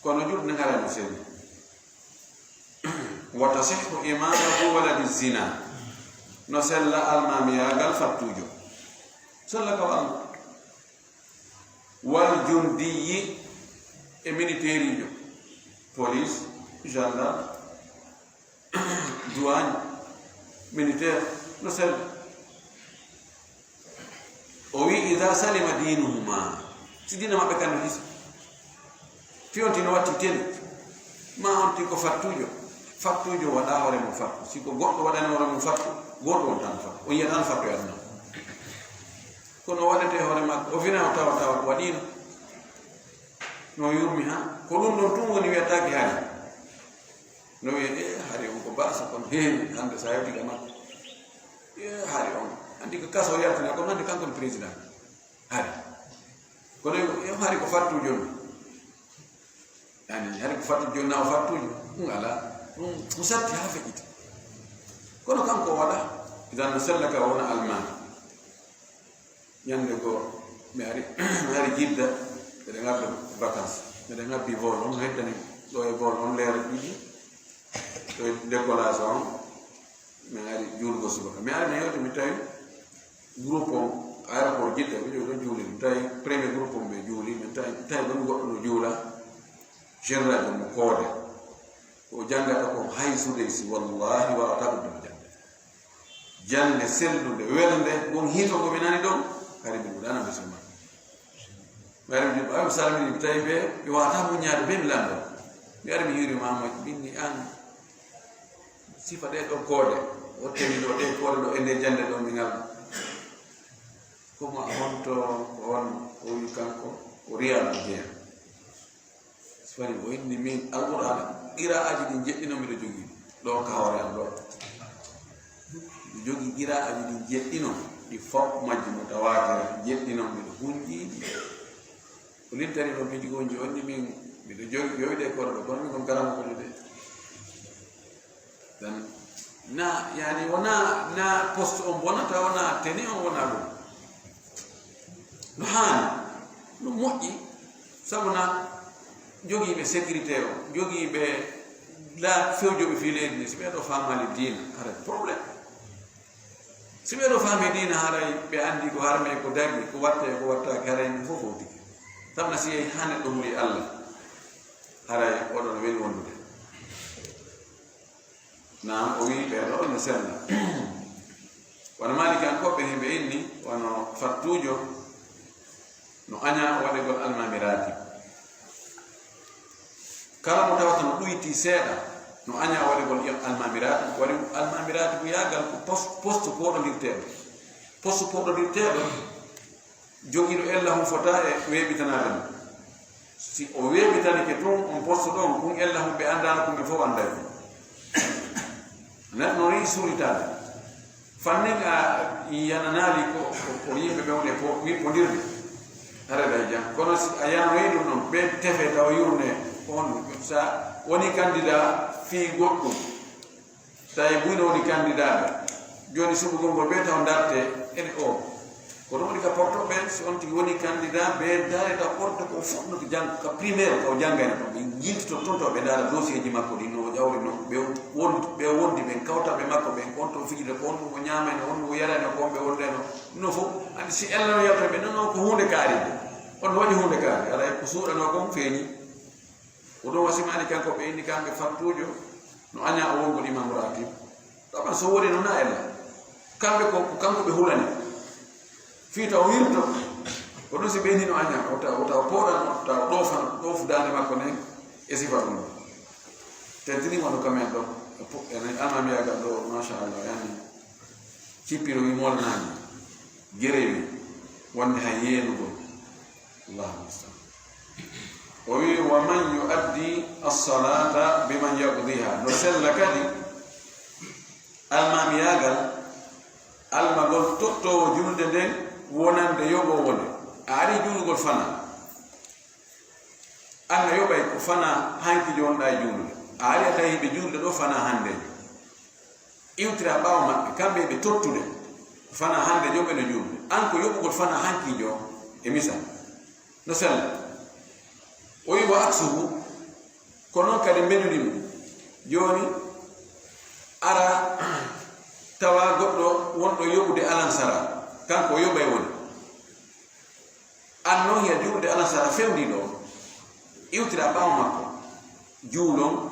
Kono juɗde ngara no seni. Wa tasihhu imamatu waladi zina. No sella almamiyagal fattujo. Sella ka wal. Wal jundiyi e militaire jo. Police, gendarme, douane, militaire, no sell. O wi, "Ida salima dinuhuma." Si diina maɓɓe kan no hisi. Fi on tino watti teni. Ma on ti ko fattujo. Fattujo waɗa hoore mum fattu. Si ko goɗɗo waɗani hoore mum fattu, goɗɗo on tan fattu. On yiyata no fattu e aduna. Kono waɗete hoore makko. O fina o tawa tawa ko waɗino. No yurmi ha. Ko ɗum ɗon tun woni wiyataake hari. No wiye, "E, hari on ko baasa kon heewi hannde sa yewti ka makko. E, hari on. Anndi ko kaso yaltina kon hannde kanko on président. Hari. Kono yo, yo hari ko fattujo on. Yani, hari ko fattujo on, na o fattujo. Ɗum ala. Ɗum, ɗum satti ha feƴƴiti. Kono kanko o waɗa, idan no sella ka wona almaami." Ñande goo, mi ari, mi ari Jidda, miɗen ngabba vacances. Miɗen ngabbi vol, on heddani ɗo e vol, on leer ɗiɗi. Ɗo e décollage on, mi ari juulgo subaka. Mi ari mi yewti, mi tawi groupe on, aéroport Jidda, mi ƴeewi ɗo juuli. Mi tawi premier groupe on ɓe juuli, mi tawi, tawi ɗon goɗɗo no juula, général mo koode. Ko o janngata ko hay Sudaysi, wallahi, waawata ɗum ɗum jannde. Jannde sellunde, welnde, won hito ko mi nani ɗon, hari mi ɗuɗana mi sema. Mi ari mi salmini, mi tawi ɓe, ɓe waawata muññaade, ɓe mi lanndo. Mi ari mi hiiri Maama, binni an, sifa ɗe ɗo koode, o temi ɗo ɗe koode ɗo e nde jannde ɗo mi ngal. Ko ma honto ko on, o wi kanko, ko Riyadu jeya. Sifani o inni min Alqur'aana, qiraa'aaji ɗin jeɗɗi non miɗo jogii ɗo ka hoore am ɗo. Miɗo jogii qiraa'aaji ɗin jeɗɗi non, ɗi fof majji mutawatira, jeɗɗi non miɗo hunji ɗi. O lintani ɗon piiji gonji, o inni min miɗo jogii, yo wiɗe koɗo ɗo, kono min kon karama ko de. Dan, na, yani, wona, na poste on bonata, wona teni on, wona ɗum. No haani, no moƴƴi, sabu na jogiiɓe sécurité o, jogiiɓe la fewjoɓe fii leydi ndi, si ɓe ɗo faamaali diina, haray problème. Si ɓe ɗo faami diina, haray ɓe anndi ko harmee, ko dagi, ko watte, ko wattaaki, haray ɗum fof fowti. Sabu na si yehi haa neɗɗo huli Allah, haray oɗon weli wondude. Naam, o wi'i ɓee ɗoo ene sella. Wano Maaliki en koɓɓe himɓe inni, wano fattuujo, no añaa waɗegol almaami raatib. Kala mo tawata no ɗuyti seeɗa, no añaa waɗegol almaami raatib. Waɗi almaami raatib ko yaagal ko pos-, poste pooɗondirteeɗo. Poste pooɗondirteeɗo, jogiiɗo ella hum fota e weeɓitanaade mo. Si o weeɓitanike tun on poste ɗon, kun ella hum ɓe anndaano, kun ɓe fof annday. Neɗɗo no yiɗi suuritaade. Fannin a yananaali ko, ko, ko yimɓe ɓe woni e po-, wippondirde. Hare ɗay jam. Kono si a yanoyi ɗum ɗon, ɓe tefe tawa yurne ko honɗum. Sa woni candidat fii goɗɗum, tawi buy no woni candidat ɓe. Jooni suɓugol ngol ɓe taw ndarte ene o. Ko ɗum woni ka porto ɓen, si on tigi woni candidat, ɓe dare taw porto ko fof no ko jang-, ka primaire ko janngayno ton. Ɓe jiltito ton taw ɓe ndaara dossier ji makko ɗi no o ƴawri no. Ɓe won-, ɓe wondi ɓen kawta ɓe makko ɓen, on to fijide ko on ɗum o ñamayno, on ɗum o yarayno, ko on ɓe wondayno. No fof, andi si ella no yalta ɓe, non, non, ko huunde kaari. On waɗi huunde kaari, alay ko suuɗanoo kon feeñi. Ko ɗum wasimaani kanko ɓe inni kamɓe fattuujo, no aña o wongo imam ratib. Ɗo man so woni no na ella. Kamɓe ko, ko kanko ɓe hulani. Fii taw wirto, ko ɗum si ɓe inni no aña, o taw, o taw pooɗan, o taw ɗoofan, ɗoofu daande makko nden, e sifa ɗum. Tentini wano kamen ɗo, e po-, enen almamiyagal ɗo, machallah, yani. Cippiro wi molnaani, gerewi, wonde hay yeenugol. Allahu mustaan. O wi, "Wa man yuaddi as-salata biman yaqdiha." No sella kadi, almamiyaagal, almagol tottoowo julde nden wonande yoɓoowo nde. A ari juulugol fana. An a yoɓay ko fana hanki jonɗa e juulde. A ari a tawi ɓe julde ɗo fana hande. Iwtira ɓaawo maɓɓe, kamɓe ɓe tottude. Fana hande jo ɓe no juulde. An ko yoɓugol fana hanki jo e misal. No sella. O wi wa aksuhu, ko non kadi mbeɗudi mum. Jooni, ara tawa goɗɗo wonɗo yoɓude alansara, kanko o yoɓay woni. An non hiya juulde alansara fewndi ɗo, iwtira ɓaawo makko, juulon.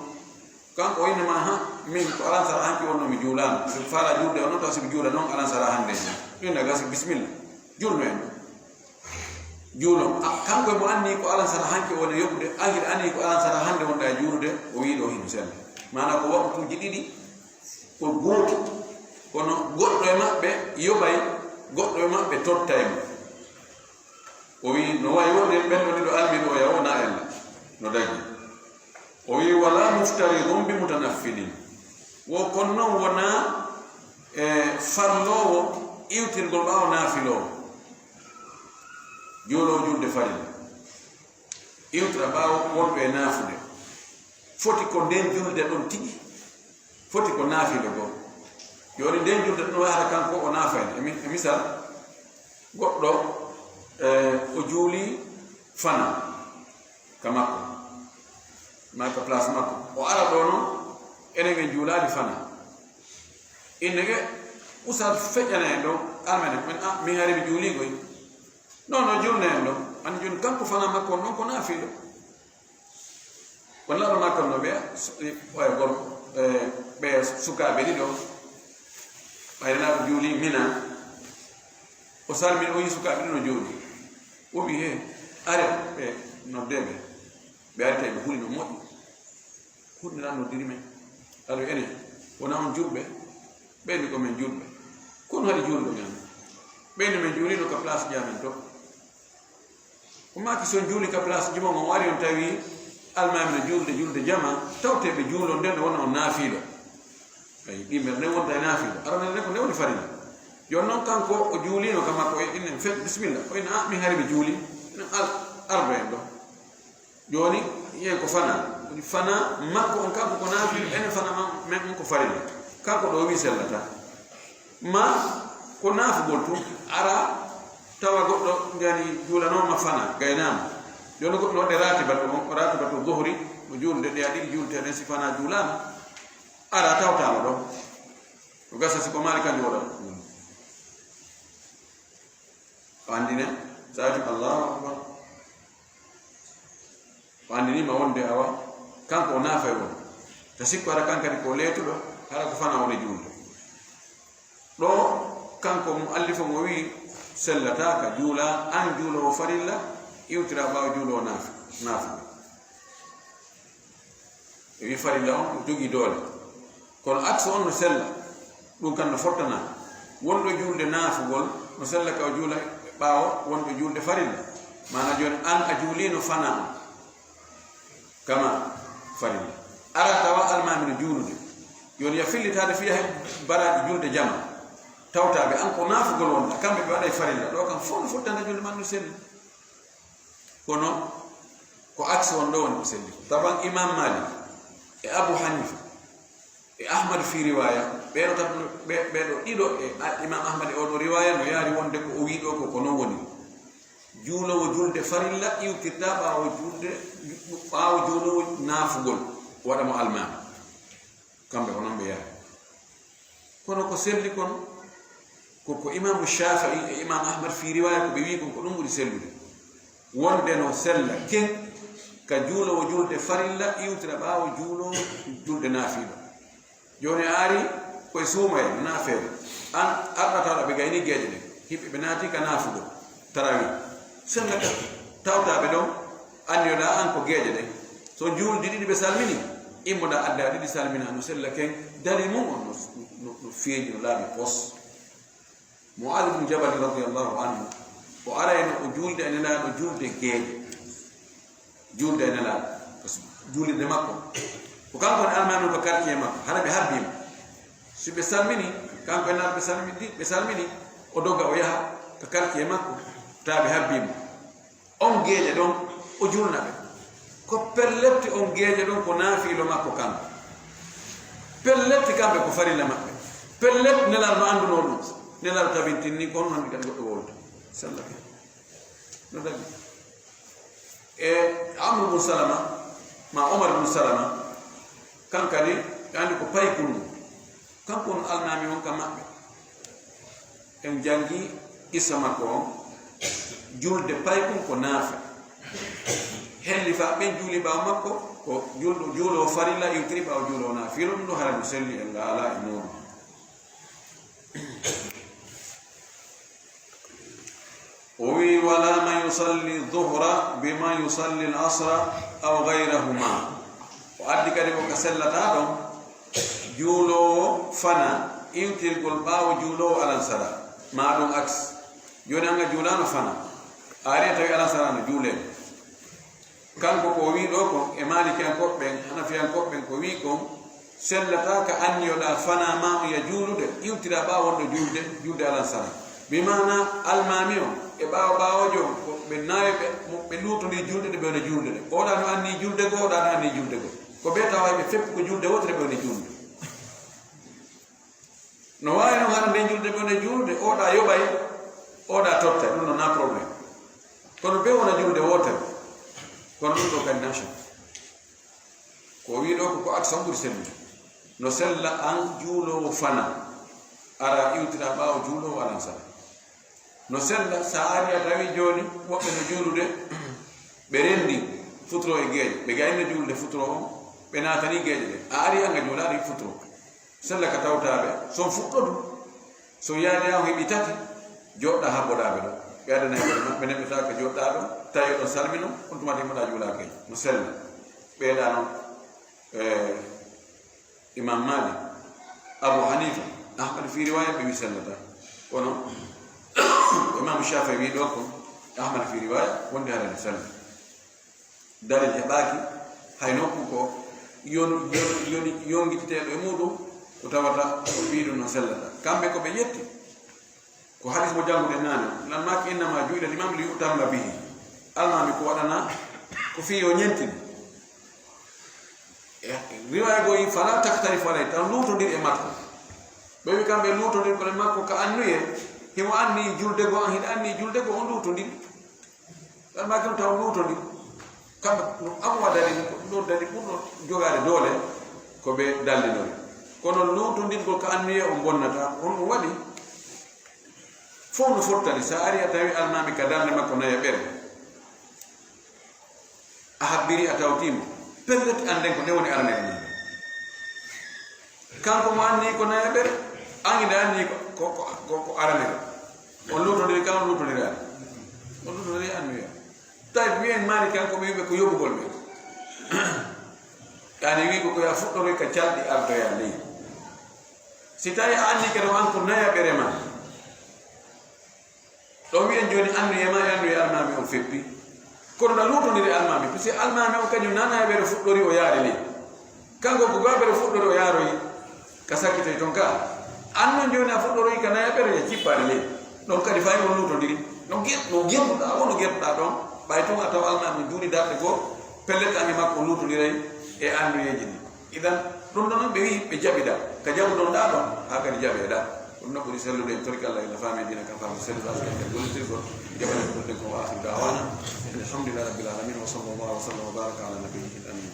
Kanko o innama, ha, min ko alansara hanki wonno mi juulano. Si faala juulde on non, taw si mi juula non alansara hande. Ɗum na gasi, bismillah. Juulno en. Juulon. A, kanko e mo anni ko alansara hanki woni yoɓude, an hiɗa anni ko alansara hande wonɗa e juulude, o wi ɗo hino sella. Maana ko waktuuji ɗiɗi, ko gooti. Kono goɗɗo e maɓɓe yoɓay, goɗɗo e maɓɓe tottay mo. O wi, no wayi wonde ɓen ɗo ɗiɗo almi ɗo ya wona ella. No dagi. O wi, "Wala muftaridun bi mutanaffilin." Wo kon non wona, e, farloowo iwtirgol ɓaawo naafiloowo. Juuloowo julde farilla. Iwtira ɓaawo wonɓe e naafude. Foti ko nden julde ɗon tigi. Foti ko naafila goo. Jooni nden julde ɗon wahata kanko o naafayno. E mi-, e misal, goɗɗo, e, o juuli fana ka makko, ma ka place makko. O ara ɗo non, enen en juulaali fana. Innege, Ustaz feƴƴana en ɗo, almene, men, a, min hari mi juuli koy. Non, no julne en ɗo. An jun kanko fana makko non ko naafila. Kono laɗo makko no ɓe, oya gorko, e, ɓe sukaaɓe ɗiɗo. Ɓayde laɗo juuli Mina. O salmini, o yi sukaaɓe ɗiɗo no juuli. O wi, "He, are ɓe noddeɓe." Ɓe ari tawi ɓe huli no moƴƴi. Hunde lan noddiri men. Alo, enen, wona on julɓe? Ɓeyni ko men julɓe. Kono hari juulɗo men. Ɓeyni men juulino ka place ji amen to. O maaki, si on juuli ka place ji mon, on ari on tawi almaami no juulde, juulde jama, tawte ɓe juulon nden, wona on naafiiɗo. Ay, ɗimɓe nde wonta e naafiiɗo. Arana nde ko nde woni farilla. Jooni non kanko o juulino ka makko, o inni, "Fet, bismillah." O inni, "Ah, min hari mi juuli." Enen al-, ardo en ɗo. Jooni, yen ko fana. Woni fana makko on kanko ko naafila, enen fana man, men on ko farilla. Kanko ɗo wi sellata. Ma ko naafugol tun, ara tawa goɗɗo ngani juulanooma fana, gaynaama. Jooni goɗɗo waɗde raatibatu on, raatibatu duhri, mo juulde ɗe a ɗiɗi juulteɗen si fana juulaama. Ara tawtaama ɗo. Ko gasa si ko maali kanjum waɗa. O anndine, sa wi Allahu Akbar. O anndinii ma wonde awa, kanko o naafay won. Ta sikko hara kan kadi ko leetuɗo, hara ko fana woni juulde. Ɗo, kanko mo allifo mo wii, sellataaka, juula, an juuloowo farilla, iwtira ɓaawo juuloowo naafi-, naafuɓe. E wi farilla on, o jogii doole. Kono aksu on no sella, ɗum kan no fottana. Wonɗo juulde naafugol, no sella ka o juula ɓaawo wonɗo juulde farilla. Maana jooni, an a juuliino fana on, kama farilla. Ara tawa almaami no juulude. Jooni ya fillitaade fiya he baraaji juulde jama. Tawtaaɓe an ko naafugol wonɗa, kamɓe ɓe waɗay farilla. Ɗo kan fof no fottana juulde man no selli. Kono ko aksi on ɗo woni ko selli. Taban Imam Malik e Abu Hanifa e Ahmad fi riwaya, ɓeɗo tat-, ɓe-, ɓeɗo ɗiɗo e a-, Imam Ahmad e oɗo riwaya no yaari wonde ko o wi ɗo ko, ko non woni. Juulowo julde farilla iwtirta ɓaawo julde, ɓaawo juulowo naafugol, waɗa mo almaami. Kamɓe ko non ɓe yaari. Kono ko selli kon, ko, ko Imaamu Shaafi'i e Imaamu Ahmad fii riwaaya ko ɓe wi'i kon ko ɗum ɓuri sellude. Wonde no sella ken ka juulowo julde farilla iwtira ɓaawo juulowo julde naafiila. Jooni a ari koye suumayee, naafeede. An arɗataaɗo ɓe gayni geeƴe ɗen. Hiɓɓe ɓe naati ka naafugol. Tarawih. Sella ka tawtaaɓe ɗon. Anniyoɗaa an ko geeƴe ɗen. So juuldi ɗiɗi ɓe salmini, immoɗaa addaa ɗiɗi salminaa, no sella ken, dari mum on no, no, no feeñi, no laaɓi pos. Mu'aaz ibn Jabal radiyallahu anhu, o arayno o juulde e Nelaaɗo juulde geeƴe. Juulde e Nelaaɗo, parce que juulirde makko. Ko kanko woni almaami on ka quartier makko, hara ɓe habbii mo. Si ɓe salmini, kanko e Nelaaɗo ɓe salmini, ɓe salmini, o doga o yaha ka quartier makko, taa ɓe habbii mo. On geeƴe ɗon, o julna ɓe. Ko pelletti on geeƴe ɗon ko naafiilo makko kanko. Pelletti kamɓe ko farilla maɓɓe. Pelletti Nelaaɗo no anndunoo ɗum. Nelaaɗo tabintinni ko on hanndi kadi goɗɗo wowlata. Sallake. No dagi. E Amru bun Salama, ma Omar bun Salama, kan kadi, ɓe anndi ko paykun mum. Kanko on almaami on ka maɓɓe. En janngi qissa makko on, julde paykun ko naafe. Hellifa ɓen juuli ɓaawo makko, ko juulɗo, juuloowo farilla iwtiri ɓaawo juuloowo naafiilo, ɗum ɗo hara no selli, en ngaala e muuɗum. O wi, "Wala man yusalli dhuhra bi man yusalli al-asra aw ghayrahuma." O addi kadi ko ka sellataa ɗon, juuloowo fana iwtirgol ɓaawo juuloowo alansara, ma ɗum aks. Jooni an a juulaano fana, a ari a tawi alansara no juulee. Kanko ko o wii ɗoo kon, e Maalikiyankooɓe ɓen, Hanafiyankooɓe ɓen ko wii kon, sellataa ka anniyoɗaa fanaa ma on ya juulude, iwtiraa ɓaawo on ɗo juulde, juulde alansara. Bi maanaa almaami on e ɓaawo ɓaawoojo on, ko ɓe naayo ɓe, mo ɓe luutondii juulde ɗe ɓe wona juulde ɗe. Oɗaa no annii juulde goo, oɗaa no annii juulde goo. Ko ɓe tawaa ɓe feppu ko juulde wootere ɓe woni juulde. No waawi noon hara nden julde ɓe woni juulde, oɗaa yoɓay, oɗaa tottay, ɗum no na problème. Kono ɓe wona julde wootere, kono ɗum ɗo kadi na shan. Ko o wii ɗo ko, ko aksan ɓuri sellude. No sella an juuloowo fana, ara iwtira ɓaawo juuloowo alansara. No sella, so a ari a tawi jooni woɓɓe no juulude, ɓe renndi futuro e geeƴe, ɓe gayno juulde futuro on, ɓe naatani geeƴe ɗe. A ari an a juulaali futuro. Sella ka tawtaaɓe, so on fuɗɗodu, so yaade an heɓi tati, joɗɗa habboɗaaɓe ɗo. Ɓe adana e maɓɓe neɗɗo tawa ka joɗɗa ɗo, tawi oɗon salmino, on tuma timmoɗa juulaaki. No sella. Ɓeeɗa noon, eh, Imam Malik, Abu Hanifa, Ahmad fi riwaya ɓe wi sellata. Kono Imam Shafi'i wi ɗo ko Ahmad fi riwaya wonde haɗa no sella. Dalil heɓaaki, hay nokku ko yon-, yon-, yoni-, yonngititeeɗo e muuɗum, ko tawata ko wi ɗum no sellata. Kamɓe ko ɓe ƴetti, ko hadis mo jannguɗen naane, lan maaki innama ju'ila al-imam li yu'tamma bihi. Almaami ko waɗana, ko fii yo ñentin. E riwaya goo yi, "Fala taktalifu alayhi", tan luutondir e makko. Ɓe wi kamɓe luutondir kono e makko ka annuye, himo anni julde goo, an hiɗa anni julde goo, on luutondir. Ɗan maa kam taw luutondir. Kamɓe no amuwa dalil, ko ɗum ɗo dalil ɓurɗo jogaade doole, ko ɓe dallinori. Kono luutondirgol ka annuye on bonnata, on ɗum waɗi. Fof no fottani, so a ari a tawi almaami ka darnde makko nayaɓere, a habbiri a tawtiimo, pellet annden ko nde woni aranere mum. Kanko mo anni ko nayaɓere, an ina anni ko, ko, ko, ko, ko aranere. On luutondiri kan, on luutondiraani. On luutondiri annuya. Tawi wiyen maari kanko ɓe wiɓe ko yoɓugol ɓe. Yani wi ko, ko ya fuɗɗoroy ka calɗi ardoya ley. Si tawi a anni kadi an ko nayaɓere ma, ɗo wiyen jooni annuye ma e annuye almaami on feppi. Kono na luutondiri almaami, parce que almaami on kañum na nayaɓere fuɗɗori o yaari ley. Kanko ko gaɓere fuɗɗori o yaaroyi ka sakkitoy ton ka. An non jooni a fuɗɗoroyi ka nayaɓere ya cippaade ley. Ɗon kadi fay on luutondiri. No ger-, no gertuɗaa, won no gertuɗaa ɗon. Ɓay tun a tawa almaa min duuni darɗe goo, pellet ange makko luutodiray e anduyeeji ɗin. Idan, ɗum ɗon ɓe wi'i ɓe jaɓida. Ka jaɓuɗon ɗaa ɗon, haa kadi jaɓee ɗaa. Ɗum no ɓuri sellude en torki Allah ina faami diina ka faamu sellude Allah ka gollitirgol. Jaɓana ɗum ɗen ko wa akhiru da'wana. Alhamdulillahi rabbil alamin. Wa sallallahu wa sallam wa baraka ala nabiyyil amin.